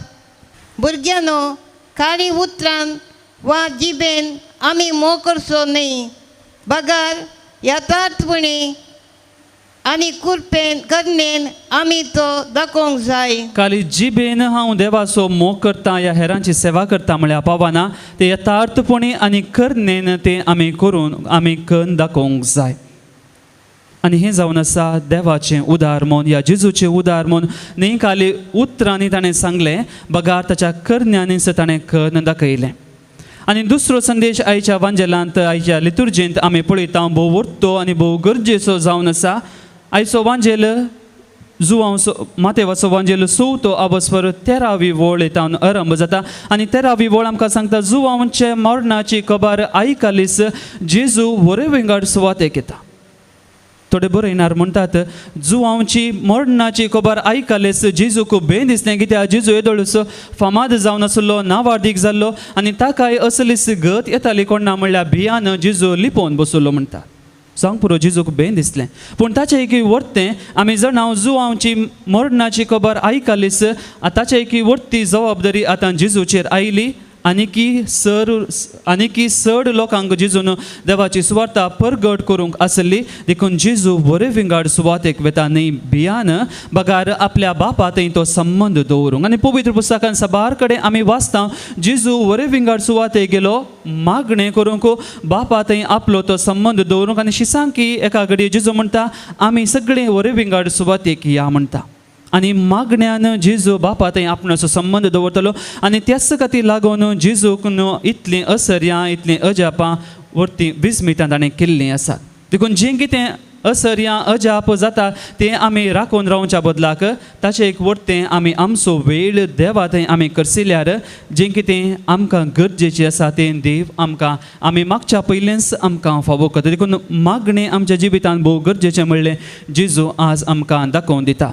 भुरग्यांनो, काळी उतरान वा जिबेन आमी मोग करचो न्हय, बगार यथार्थपणी आनी कुरपेन करणेन आमी तो दाखोवंक जाय. काली जिबेन हांव देवाचो मोग करता ह्या हेरांची सेवा करता म्हळ्यार पावना, ते यथार्थपणी आनी करणेन तें आमी करून आमी कन्न दाखोवंक जाय. आनी हें जावन आसा देवाचें उदार म्हूण ह्या जेजूचें उदार म्हूण न्ही काली उतरांनी ताणें सांगलें, बगार ताच्या करण्यांनीच ताणें कन्न दाखयलें. आनी दुसरो संदेश आयच्या वांजेलांत आयच्या लितुर्जेंत आमी पळयता भोव व्हडतो आनी भोव गरजेचो जावन आसा. आयचो वांजेल जुवांव मातेवाचो वांजेल चवथो आवस्वर 13वी वळ तावन आरंभ जाता आनी 13वी वळ आमकां सांगता जुवांवचे मरणाची खबर आयकलीस जेजू वरे विंगड सुवातेक येता. थोडे बरयणार म्हणटात जुवांवची मरणाची खबर आयकलीस जेजूक बें दिसलें कित्याक जेजू येदोळूस फामाद जावन आसलो, नावार्दीक जाल्लो आनी ताकाय असलीस गत येताली कोण ना म्हणल्यार भियान जेजू लिपोवन बसलो म्हणटा. जावंक पुरो जेजूक बें दिसलें. पूण ताचें एक वर्तें आमी जाणां जुवांवची मरणाची खबर आयकलीस ताचें एक वर्ती जबाबदारी आतां जेजूचेर आयली आनी की चड लोकांक जेजून देवाची सुवार्ता परगट करूंक आसली. देखून जेजू बरे विंगड सुवातेक वेता न्हय भियान बगार आपल्या बापा थंय तो संबंद दवरूंक. आनी पवित्र पुस्तकान साबार कडेन आमी वाचता जेजू बरे विंगड सुवातेक गेलो मागणें करूंक, बापा थंय आपलो तो संबंद दवरूंक. आनी शिसांकी एका घडये जेजू म्हणटा आमी सगळीं बरे विंगड सुवातेक या म्हणटा. आनी मागण्यान जेजू बापा थंय आपणाचो संबंद दवरतलो आनी त्याच खातीर लागून जेजूक न्हू इतलीं असर्यां इतलीं अजापां वरतीं विस्मितां ताणें केल्लीं आसात. देखून जें कितें असर्यां अजाप जाता तें आमी राखून रावच्या बदलाक ताचें एक वरतें आमी आमचो वेळ देवा थंय आमी करसिल्यार जें कितें आमकां गरजेचें आसा तें देव आमकां आमी मागच्या पयलेंच आमकां फावो करता. देखून मागणें आमच्या जिवितांत भोव गरजेचें म्हणलें जेजू आज आमकां दाखोवन दिता.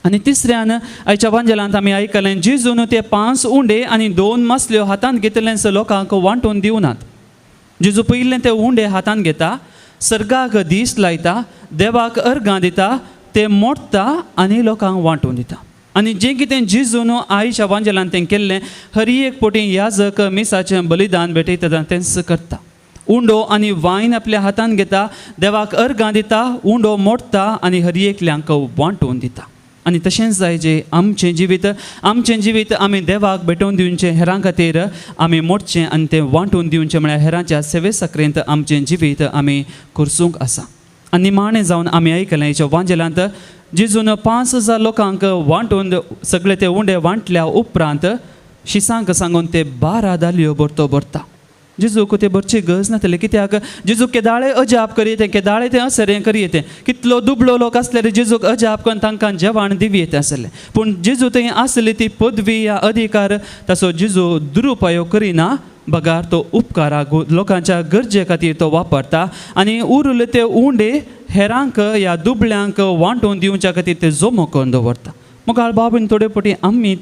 आनी तिसऱ्यान आयच्या वांजेलांत आमी आयकलें जेजून ते 5 उंडे आनी 2 मासल्यो हातांत घेतलेंच लोकांक वांटून दिवनात. जेजू पयलें ते उंडे हातांत घेता, सर्गाक दीस लायता, देवाक अर्गां दिता, ते मोडटा आनी लोकांक वांटून दिता. आनी जें कितें जेजून आयच्या वांजेलांत तें केल्लें हर एक पोटी याजक मिसाचें बलिदान भेटयता तेंच करता. उंडो आनी वायन आपल्या हातांत घेता, देवाक अर्गां दिता, उंडो मोडटा आनी हर एकल्यांक वांटून दिता. आनी तशेंच जाय जे आमचें जिवीत आमचें जिवीत आमी देवाक भेटोवन दिवचें, हेरां खातीर आमी मोडचें आनी तें वांटून दिवचें म्हळ्यार हेरांच्या सेवे सक्रेंत आमचें जिवीत आमी करसूंक आसा. आनी निमाणें जावन आमी आयकलें हेच्या वांजेलांत जेजून 5000 लोकांक वांटून सगळे ते उंडे वांटल्या उपरांत शिसांक सांगून ते 12 दालयो भरतो भरता. जेजूक ते भरची गरज नासली कित्याक जेजूक केदाळे अजाप करी तें केदाळे तें असरें करी तें कितलो दुबळो लोक आसल्यार जेजूक अजाप करून तांकां जेवण दिवी येता आसलें. पूण जेजू थंय आसली ती पदवी या अधिकार ताचो जेजू दुरुपयोग करिना बगार तो उपकाराक लोकांच्या गरजे खातीर तो वापरता आनी उरले ते उंडे हेरांक या दुबळ्यांक वांटून दिवच्या खातीर ते जमो करून दवरता. मुखार बाबीन थोडे फावटी आमी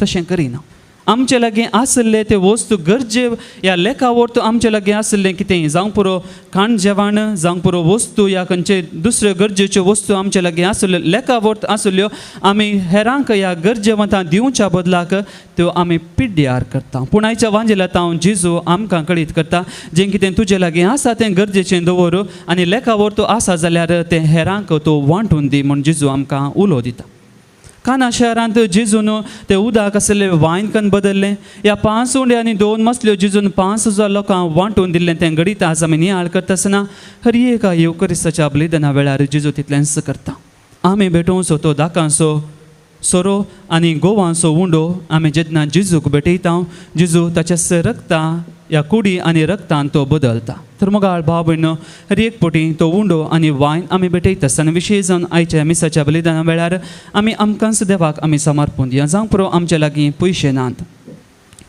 तशें करिना. आमचे लागीं आशिल्ले ते वस्तू गरजे ह्या लेखा वरतू आमचे लागीं आशिल्लें कितें जावंक पुरो खाण जेवण जावंक पुरो वस्तू ह्या खंयचे दुसऱ्यो गरजेच्यो वस्तू आमचे लागीं आशिल्ल्यो लेखा वरत आशिल्ल्यो आमी हेरांक ह्या गरजेवंतां दिवच्या बदलाक त्यो आमी पिड्ड्यार करता. पूण आयच्या वांजेलांत हांव जेजू आमकां कळीत करता जें कितें तुजे लागीं आसा तें गरजेचें दवर आनी लेखा वरतू आसा जाल्यार तें हेरांक तूं वांटून दी म्हूण जेजू आमकां उलो दिता. काना शहरांत जेजून ते उदक आसलें वायन कन बदल्लें ह्या 5 उंडे आनी 2 मसल्यो जेजून 5000 लोकांक वांटून दिल्लें तें घडीत आज आमी नियाळ करता आसतना हर एका येवकरिस्ताच्या बलिदाना वेळार जेजू तितलेंच करता. आमी भेटोवचो तो दाकांचो सोरो आनी गोवांचो उंडो आमी जेन्ना जेजूक भेटयता जेजू ताच्या रक्ता ह्या कुडी आनी रक्तान तो बदलता. तर मोगाळ भाव भयणो हर एक पटी तो उंडो आनी वायन आमी भेटयता आसतना विशेश जावन आयच्या मिसाच्या बलिदाना वेळार आमी आमकांच देवाक आमी समर्पण दिया. जावंक पुरो आमचे लागीं पयशे नात,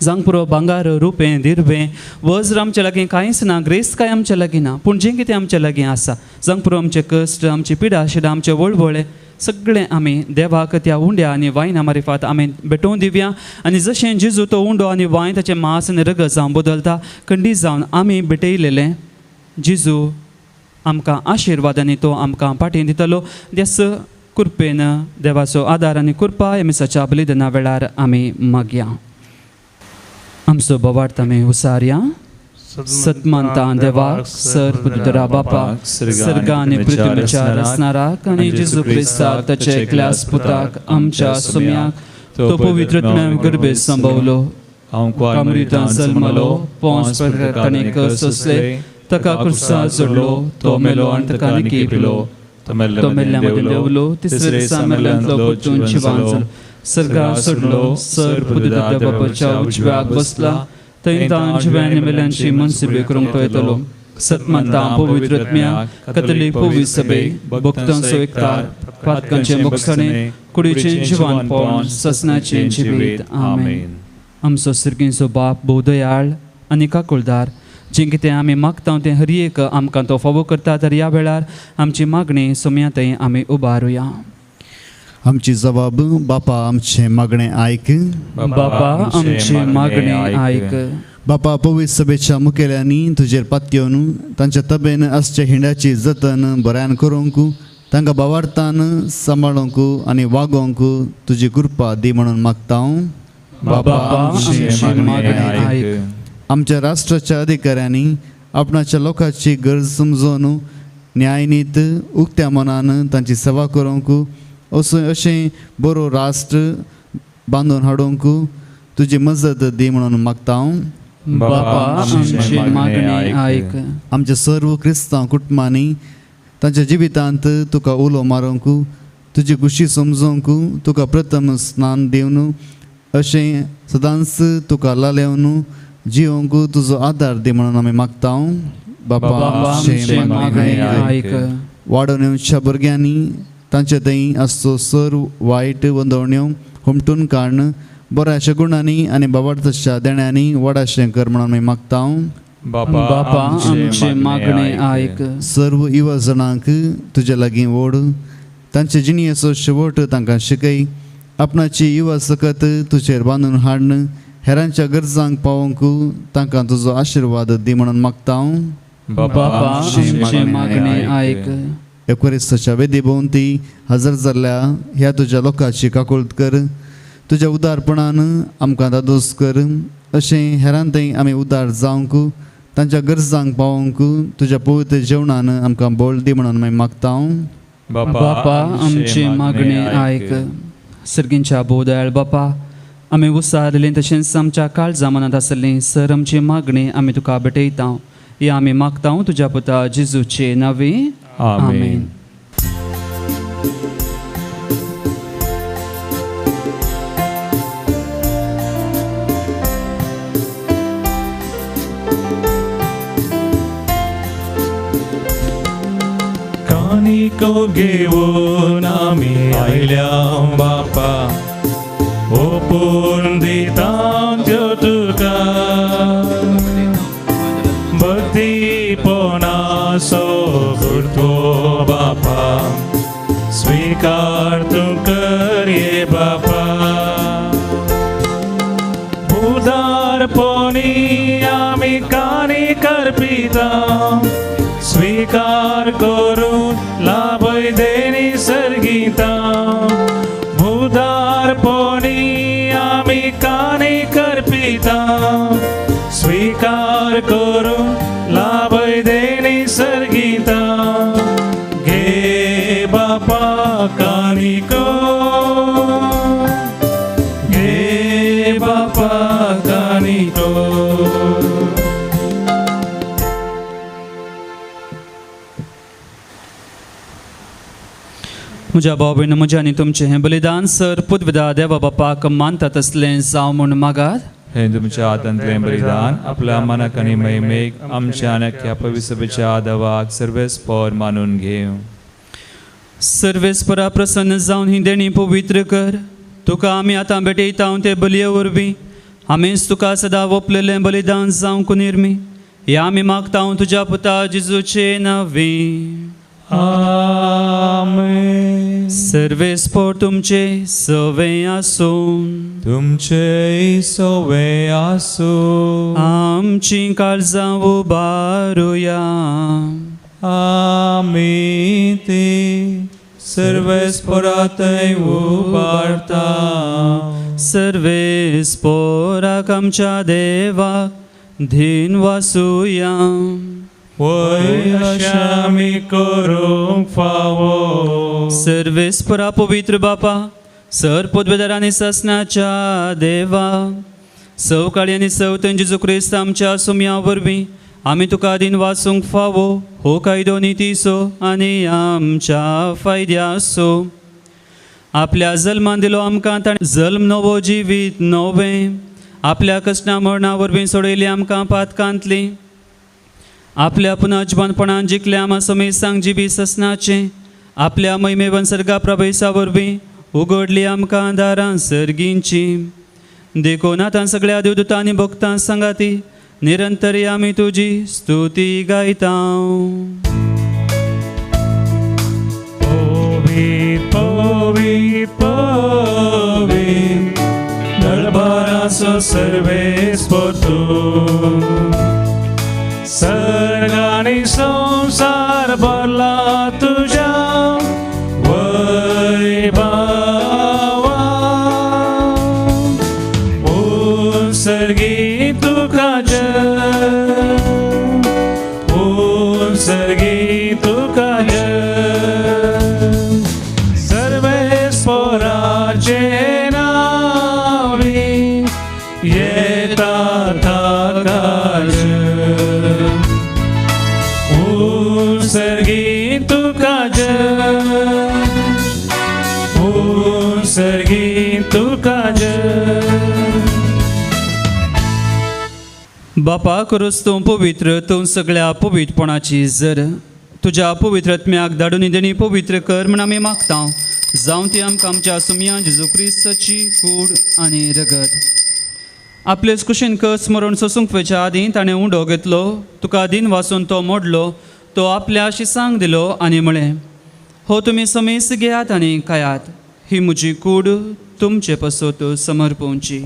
जावंक पुरो भांगार रुपें दिरवें वज्र आमचे लागीं कांयच ना, ग्रेस कांय आमचे लागीं ना, पूण जें कितें आमचे लागीं आसा जावंक पुरो आमचे कश्ट आमची पिडा शिडा आमचे वळवळे सगळें आमी देवाक त्या उंड्या आनी वायना मारिफात आमी भेटोवन दिवया. आनी जशें जेजू तो उंडो आनी वायन ताचें मांस आनी रगत जावन बदलता खंडीत जावन आमी भेटयलेलें जेजू आमकां आशिर्वादांनी तो आमकां पाठयेन दितलो. देस कृपेन देवाचो आदार आनी कृपा ह्या मिसाच्या बलिदाना वेळार आमी मागया. आमचो बोवार्थ आमी उसारया. सतमानता देवाक सर पुत्रा बापाक सर्ग आनी पृथ्वीच्या रचणाराक आनी जेजू क्रिस्ताक ताच्या एकल्याच पुताक आमच्या सुम्याक तो पवित्र गर्भे संभवलो कामरितां जल्मलो पोंस ताणें कश्ट सोंसले ताका क्रुसार चडलो तो मेलो आनी ताका निकेपलो तो मेल्ल्या मदीं देंवलो तिसऱ्या दिसा मेल्ल्यांतलो परतून जिवान जालो सर्गार चडलो सर पुत्र देवाच्या उजव्याक बसला थंय तांच्या मेल्यांची मनसुबी करूंक तो येतलो. सतमंता पवित्रत्म्या कथोलीक पवित्र सभेक भक्तांचो एकतार पातकांचें भोगसणें कुडीचें जिवानपण ससनाचें जिवीत. आमेन. आमचो सिर्गींचो बाप भोवदयाळ आनी काकुळदार, जें कितें आमी मागता तें हर एक आमकां तो फावो करता. तर ह्या वेळार आमची मागणी सोम्या थंय आमी उबारुया. आमची जबाब बापा आमचें मागणें आयक. बापा आमचें मागणें आयक. बापा पवित्र सभेच्या मुखेल्यांनी तुजेर पातयेवन तांच्या तबेन आसच्या हिंड्याची जतन बऱ्यान करूंक, तांकां बावार्थान सांबाळूंक आनी वागोवंक तुजी कृपा दी म्हणून मागता. बापा आमचें मागणें आयक. आमच्या राष्ट्राच्या अधिकाऱ्यांनी आपणाच्या लोकांची गरज समजून न्यायनीत उक्त्या मनान तांची सेवा करूंक, असो अशें बरो राष्ट्र बांदून हाडूंक तुजी मजत दी म्हणून मागता. बापा आमचें मागणें आयक. आमच्या सर्व क्रिस्तांव कुटुंबांनी तांच्या जिवितांत तुका उलो मारूंक, तुजी खुशी समजूंक, तुका प्रथम स्नान दिवन अशें सदांच तुका लालेवन जिवंक तुजो आदार दी म्हणून आमी मागता. बापा आमचें मागणें आयक. वाडोवन येवच्या भुरग्यांनी तांचे थंय आसचो सर्व वायट वंदवण्यो हुमटून काडून बऱ्याच्या गुणांनी आनी बाबार्थाच्या देण्यांनी वाडाशें कर म्हणून आमी मागता. बापा आमचें मागणें आयक. सर्व युवा जाणांक तुजे लागीं ओड, तांचे जिणेचो शेवट तांकां शिकय, आपणाची युवा सकत तुजेर बांदून हाडून हेरांच्या गरजांक पावोवंक तांकां तुजो आशिर्वाद दी म्हणून मागता. बापा आमचें मागणें आयक. एकोरिस्ताच्या वेदी भोंवती हजर जाल्ल्या ह्या तुज्या लोकांची काकुळट कर, तुज्या उदारपणान आमकां दादोस कर, अशें हेरां थंय आमी उदार जावंक, तांच्या गरजांक पावोवंक तुज्या पवित्र जेवणान आमकां बळ दी म्हणून आमी मागता. बापा आमचें मागणें आयक. सर्गींच्या भोवदयाळ बापा, आमी उसारलें तशेंच आमच्या काळजा मनांत आसलें सर आमची मागणी आमी तुका भेटयता. ही आमी मागता तुज्या पुता जेजूचे नांवे. आमेन. कानिको घेवन आमी आयल्या बापा, ओपून दिता त्यो तुका, भक्तीपणाचो गुरतो बापा, स्वीकार तूं करये बापा. उदारपणी आमी कानी करपिता, स्वीकार करून लाभय देणी सर्गिता. उदारपणी आमी कानी करपिता, स्वीकार करून लाभय देणी सर्गिता. घे बापा कानिको, घे बापा कानिको. म्हज्या भाव भयण, म्हज्या आनी तुमचें हें बलिदान सर पुदविदा देवा बापाक मानता तसलें जावं म्हूण मागात. हें तुमच्या हातांतलें बलिदान आपल्या मनाक आनी महिमेक आमच्या आनी ह्या पवित्र सभेच्या देवाक सर्वेस्पर मानून घेवं. सर्वेस्परा प्रसन्न जावन ही देणी पवित्र कर. तुका आमी आतां भेटयता ते बलये वरवीं आमीच तुका सदां ओंपलेलें बलिदान जावंक निर्मी. हे आमी मागता तुज्या पुता जेजूचे नांवे. आमेन. सर्वेस्पर तुमचे सवे आसूं. तुमचे सवे आसूं. आमची काळजां उबारुया. आमी ती सर्वेस्परा थंय उबारता. सर्वेस्पराक आमच्या देवाक धीन वासुया. वय अशें आमी करूंक फावो. सर्वेस्परा पवित्र बापा, सर पदवेदार आनी ससनाच्या देवा, सवकाळी आनी सवतन जेजू क्रिस्त आमच्या सुमया वरवीं आमी तुका दिन वासूंक फावो हो कायदो नितीचो आनी आमच्या फायद्याचो. आपल्या जल्मान दिलो आमकां ताणें जल्म नवो जिवीत नवें, आपल्या कश्टा मरणा वरवीं सोडयली आमकां पातकांतली. आपल्या पुनर्जिवनपणान जिखल्या आमा समेस्तांक जिबी ससनाचें आपल्या महिमेवन सर्गा प्रवेशा वरवीं उगडली आमकां दारां सर्गींची. देखून आतां सगळ्या देवदूतांनी भक्तां सांगाती निरंतर आमी तुजी स्तुती गायता. पवी पवी दरबाराचो सर्वेस्पर तूं, सर्ग आनी संवसार भरला तुज्या वैभवान. उत्सर्गी तुका जय, उत्सर्गी तुका जय, सर्वेस्पराचे नावी येता ताका जय, उत्सर्गी तुका जय, उत्सर्गी तुका जय. बापा करूच तूं पवित्र, तूं सगळ्या पवित्रपणाची जर तुज्या पवित्र आत्म्याक धाडून देणी पवित्र कर म्हण आमी मागता. जावं ती आमकां आमच्या सुमया जेजू क्रिस्ताची कूड आनी रगत. आपलेच कुशीन कस मरण सोसूंक वयच्या आदीं ताणें उंडो घेतलो, तुका दिन वासून तो मोडलो, तो आपल्या शिसांक दिलो आनी म्हळें, हो तुमी समेस्त घेयात आनी खायात, ही म्हजी कूड तुमचे पासत समर्पोवची.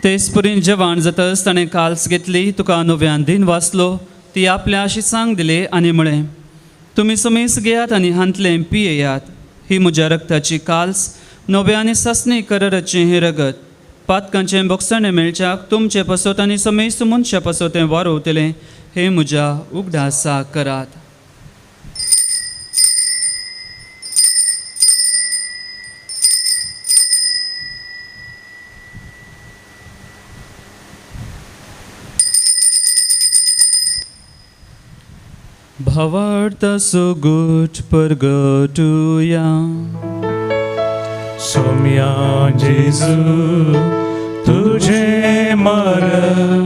तेच परीन जेवण जातच ताणें काल्स घेतली, तुका नव्यान दिन वाचलो, ती आपल्या शिसांक दिले आनी म्हळें, तुमी समेस्त घेयात आनी हांतलें पियेयात, ही म्हज्या रक्ताची काल्स नव्या आनी सासणी कराराचें हें रगत, पातकांचें बोगसणें मेळच्याक तुमचे पासत आनी समेस्त मनशा पासत तें वारोवतलें, हें म्हज्या उगडासाक करात. भावार्थ सुगूट परगटुया. सोम्या जेजू तुझे मरण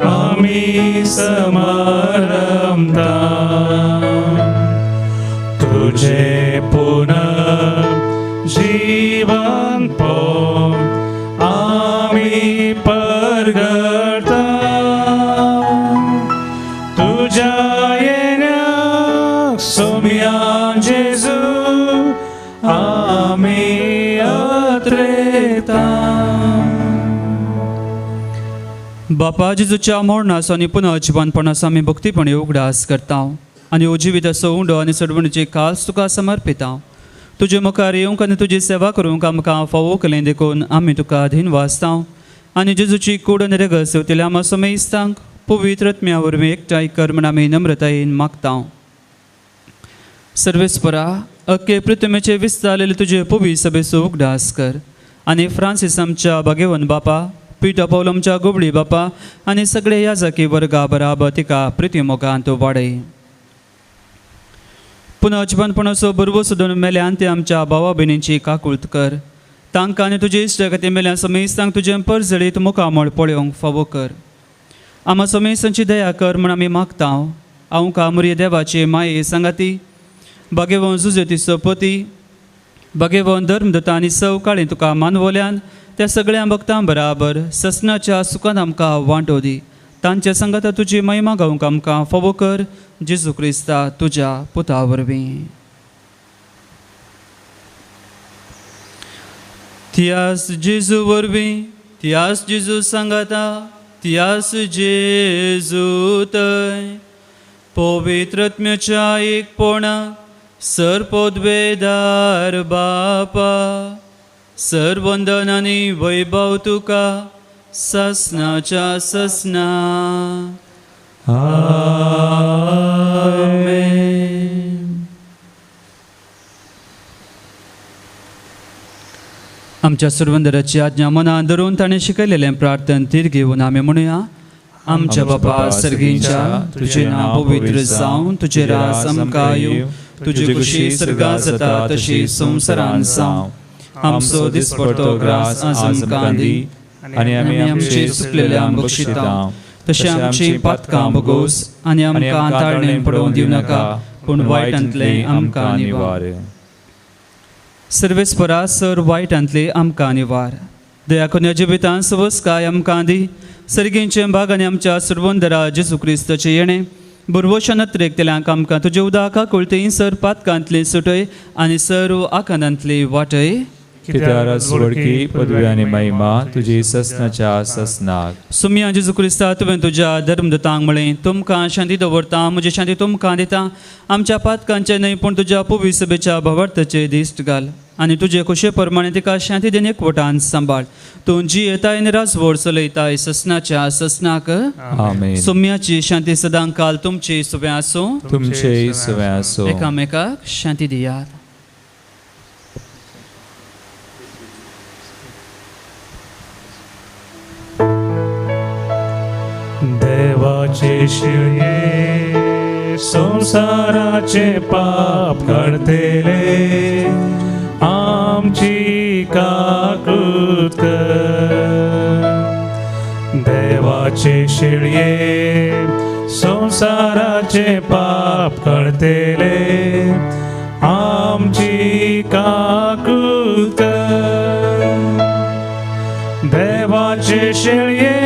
आमी समारंभता, तुझे पुनः जीवन पो आमी परगटा, तुझ्या येण्याक सोम्या जेजू आमी अत्रेता. बापा जेजूच्या मरणाचो आनी पुनर्जिवनपणाचो आमी भक्तीपणी उगडास करता आनी जिविताचो उंडो आनी सडवणीची काल्स तुका समर्पिता. तुजे मुखार येवंक आनी तुजी सेवा करूंक आमकां फावो केलें देखून आमी तुका अधीन वाचता आनी जेजूची कूड आनी रगत सेवतल्या आमा समेस्तांक पवित्र आत्म्या वरवीं एकठांय कर म्हण आमी नम्रतायेन मागता. सर्वेस्परा अख्खे पृथ्वीचेर विस्तारलेले तुजे पवित्र सभेचो उगडास कर आनी फ्रांसीस आमच्या भागेवन बापा, पिटर पावल आमच्या गोबडी बापा आनी सगळे याजकी वर्गा बराबर तिका प्रिती मोगांत वाडय. पुनर्जिवनपणाचो भरवंसो दोन मेल्यान ते आमच्या भावा भयणींची काकूळत कर, तांकां आनी तुजे इश्ट खातीर मेल्यान समेस्तांक तुजें परजळीत मुखामळ पळोवंक फावो कर. आमा समेस्तांची दया कर म्हण आमी मागता. हांव कामुरी देवाची माये सांगाती भागेवन जुजेतीचो पती भागेवन धर्मदूता आनी सव काळी तुका मानवल्यान त्या सगळ्या भक्तां बराबर ससनाच्या सुखान आमकां वांटो दी. तांच्या सांगाता तुजी महिमा गावंक आमकां फावो कर, जेजू क्रिस्ता तुज्या पुता वरवीं. त्यास जेजू वरवीं, त्यास जेजू सांगाता, त्यास जेजू तय पवित्र आत्म्याच्या एकपणा सर्पोद्वेदार बापा सर्वंदन आनी वैभव तुका ससनाच्या ससना. आमेन. आमच्या सुरवंदराची आज्ञा मनान धरून ताणें शिकयलेलें प्रार्थन तीर घेवन आमी म्हणुया, आमच्या बापा सर्गींच्या तुझें नांव पवित्र जावं, तुजें राज आमकां येवं, तुजी खुशी सर्गां जाता तशी संवसारान जावं. आमचो दिसपडतो ग्रास आज आमकां दी आनी आमी आमची चुकलेल्यांक बक्षिता तशें आमची पातकां भोगोस आनी आमकां ताळणें पडोवन दिवं नाका, पूण वायटांतलें आमकां निवार. सर्वेस्परा सर वायटांतलें आमकां निवार. दया करून जिवितांत सवसकाय आमकां दी. सर्गींचे भाग आनी आमच्या सर्वंदरा जेजू क्रिस्ताचें येणें बुरवशा नत्रेकतल्यांक आमकां तुजे उदका कुळतेय सर पातकांतली सुटय आनी सर्व आकांतांतली वाटय. कित्याक वडकी पदवी आनी महिमा तुजी ससनाच्या ससनाक. सुम्या जेजू क्रिस्ता तुवें तुज्या धर्मदूतांक म्हळें, तुमकां शांती दवरता, म्हजी शांती तुमकां दिता. आमच्या पातकांचें न्हय पूण तुज्या पवी सभेच्या भावार्थाचें दिश्ट घाल आनी तुजे खुशे प्रमाणे तिका शांती दिन एकवटान सांबाळ. तूं जी येताय आनी राजवड चलयताय ससनाच्या ससनाक. आमेन. सुम्याची शांती सदां काल तुमची सुवें आसूं, तुमचेय सुवें आसूं. एकामेकाक शांती दियात. देवाचे शिळये संवसाराचे पाप काडतले, आमची काकूत कर. देवाचे शिळये संवसाराचे पाप काडतले, आमची काकूत कर. देवाचे शिळये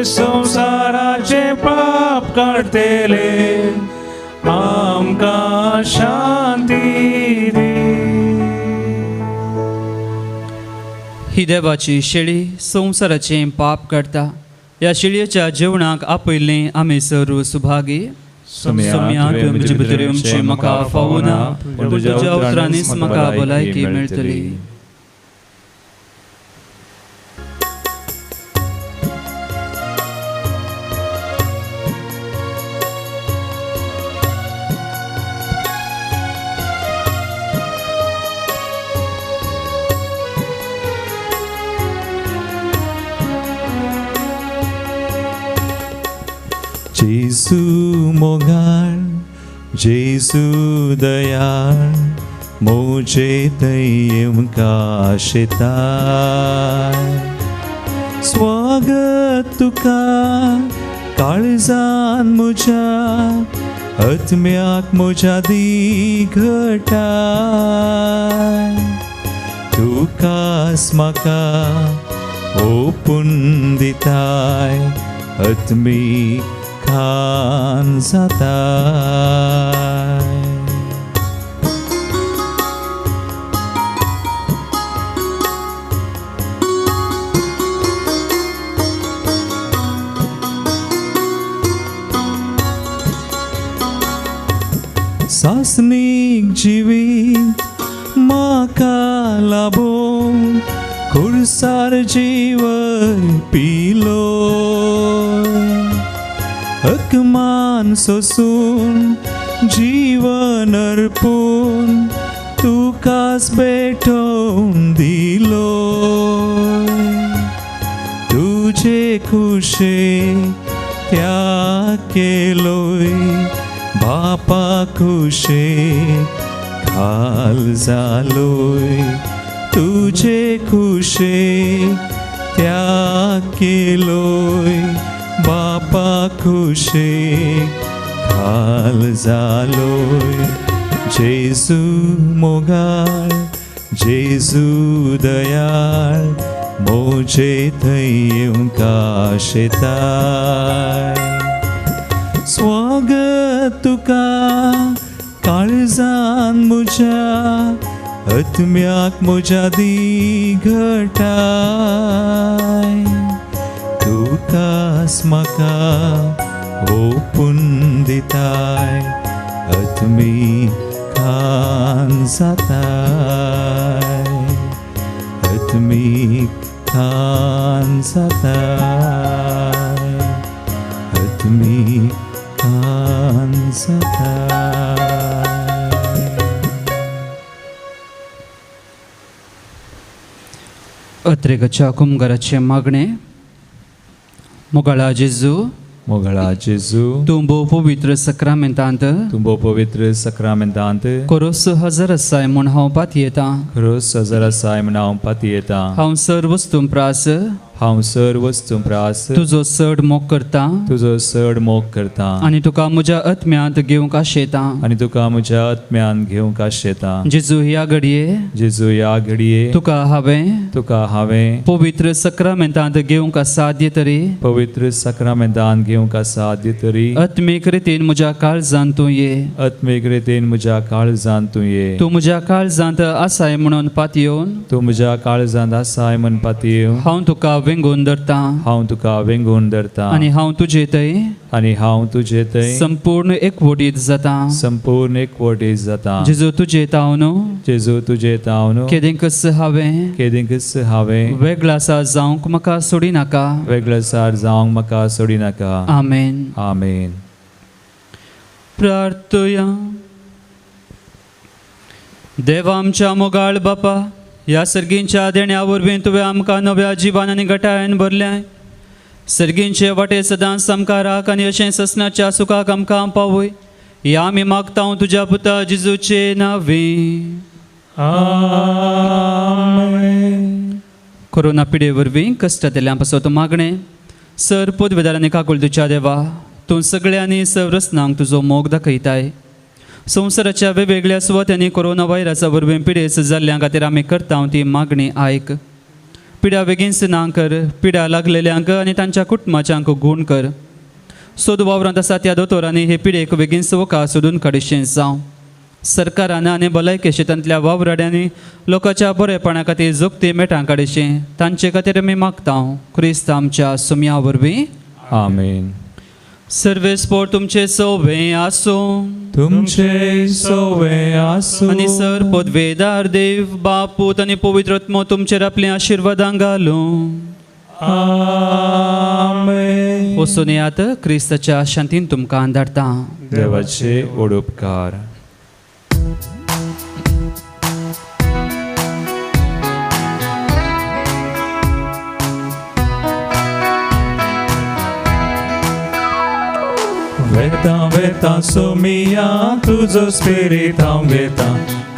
संवसाराचे पाप काडतले, आमकां शांती दी. ही देवाची शेळी संवसाराचें पाप काडटा. ह्या शेळयेच्या जेवणाक आपयल्लें आमी सर्व सुभागी. सुम्या तुवें म्हजे भितर येवचें म्हाका फावना, पूण तुज्या उतरांनीच म्हाका भलायकी मेळटली. जेजू मोगाळ, जेजू दयाळ, मोजे थंय येवंक आशेताय. स्वागत तुका काळजान म्हज्या, आत्म्याक म्हज्या दी घटाय. तुकाच म्हाका ओपून दिताय, आत्मीक खान जाताय. सासनीक जिवीत म्हाका लाबोवन, खुर्सार जीवन पिलो. अकमान सोसून जीवन अर्पून, तुकाच भेटोवन दिलो. तुजे खुशे त्याग केलोय, बापा खुशे खाल जालोय. तुजे खुशे त्याग केलोय, बापा खुशे खाल जालोय. जेजू मोगाळ, जेजू दयाळ, मोजे थंय येवंक आशेताय. स्वागत तुका काळजान म्हज्या, आत्म्याक म्हज्या दी घटाय. तुकाच म्हाका ओपून दिताय, आत्मीक खान जाताय, आत्मीक खान जाताय, आत्मीक खान जाताय. अत्रेगाच्या कुमगाराचें मागणें. मोगाळा जेजू, मोगळा जेजू, तूं भोव पवित्र सक्रामेंतांत, तूं भोव पवित्र सक्रामेंतांत खरोच हजर आसाय म्हूण हांव पातयेतां, खरोच हजर आसाय म्हूण हांव पातयेतां। हांव सर वस्तूं प्रास, हांव सर वस्तूं प्रास तुजो चड मोग करतां, तुजो चड मोग करतां आनी तुका म्हज्या आत्म्यांत घेवंक आशेतां, आनी तुका म्हज्या आत्म्यांत घेवंक आशेतां। जेजू ह्या घडये, जेजू ह्या घडये तुका हांवें, तुका हांवें पवित्र सक्रामेंतांत घेवंक असाध्य तरी, पवित्र सक्रामेंतांत घेवंक असाध्य तरी आत्मीक रितीन म्हज्या काळजांत तूं ये, आत्मीक रितीन म्हज्या काळजांत तूं ये। तूं म्हज्या काळजांत आसाय म्हणून पातयेवन, तूं म्हज्या काळजांत आसाय म्हणून पातयेवन हांव तुका वेंगून धरतां, हांव तुका वेंगून धरतां आनी हांव तुजे थंय, आनी हांव तुजे थंय संपूर्ण एकवटीत जातां, संपूर्ण एकवटीत जातां। जेजू तुजे तावन, जेजू तुजे तावन केदेंकच हांवें, केदेंकच हांवें वेगळासार जावंक म्हाका सोडिनाका, वेगळासार जावंक म्हाका सोडिनाका। आमेन. आमेन. प्रार्थया. देवा आमच्या मोगाळ बापा, ह्या सर्गींच्या देण्या वरवीं तुवें आमकां नव्या जिवान आनी गटायन भरल्याय। सर्गींचे वाटे सदांच आमकां राख आनी अशें ससनाच्या सुखाक आमकां पावय, ह्या आमी मागता तुज्या पुता जेजूचे नांवे. आमेन. कोरोना पिडे वरवीं कश्टांतल्या पासत मागणें सर पदवेदारांनी काकुळटीच्या देवा, तूं सगळ्यांनी संरचनांक तुजो मोग दाखयताय। संवसाराच्या वेगवेगळ्या सुवातांनी कोरोना व्हायरसा वरवीं पिडेस्त जाल्ल्या खातीर आमी करता ती मागणी आयक। पिडा बेगीन ना कर, पिडा लागलेल्यांक आनी तांच्या कुटुंबाच्यांक गूण कर। सोद वावरांत आसा त्या दोतोरांनी हे पिडेक बेगीन वखद सोदून काडशें जावं। सरकारान आनी भलायके शेतांतल्या वावराड्यांनी लोकांच्या बरेपणा खातीर जोगती मेटां काडशें, तांचे खातीर आमी मागता क्रिस्त आमच्या सुम्या वरवीं. आमेन. सर्वेस्पोर तुमचे सोवे आसूं, तुमचे सोवे आसूं आनी सर पदवेदार देव बाप पूत आनी पवित्र आत्मो तुमचेर आपले आशिर्वादां घालूं. आमेन. वचून येयात, क्रिस्ताच्या शांतीन तुमकां धाडटा. देवाचे व्हड उपकार. वेता वेता सोमिया तुजो स्पिरीत हांव घेता,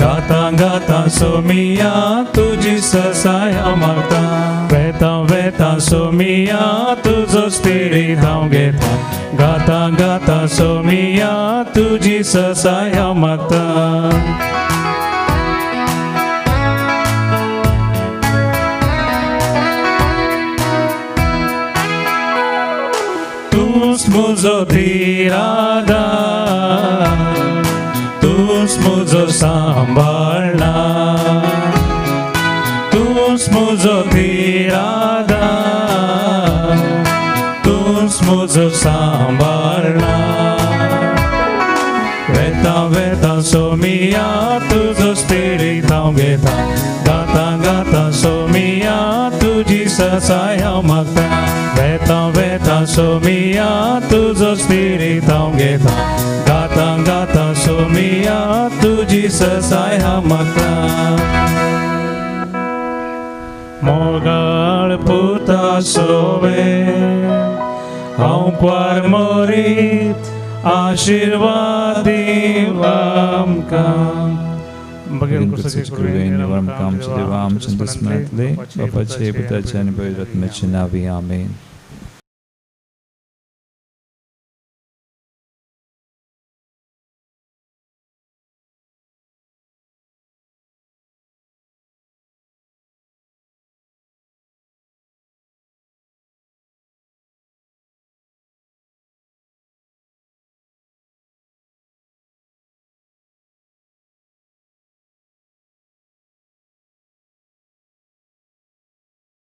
गाता गाता सोमिया तुजी ससाय हांव मागता। वेता वेता सोमिया तुजो स्पिरीत हांव घेता, गाता गाता सोमिया तुजी ससाय हांव मागता। तूंच म्हजो धीर आधार, तूंच म्हजो सांबाळणार, तूंच म्हजो धीर आधार, तूंच म्हजो सांबाळणार। वेता वेता सोमिया तुजो स्पिरीत हांव घेता, गाता गाता सोमिया तुजी ससाय हांव मागता। वेता वेता सोमिया तुजो स्पिरीत हांव घेता, गाता गाता सोमिया तुजी ससाय हांव मागता। मोगाळ पुता सोवे हांव क्वार मोरीत आशिर्वाद दीव आमकां। आमच्या देवा आमच्या दुस्मनांतले बापाचे पुताचे आनी पवित्र आत्म्याचे नांवी. आमेन.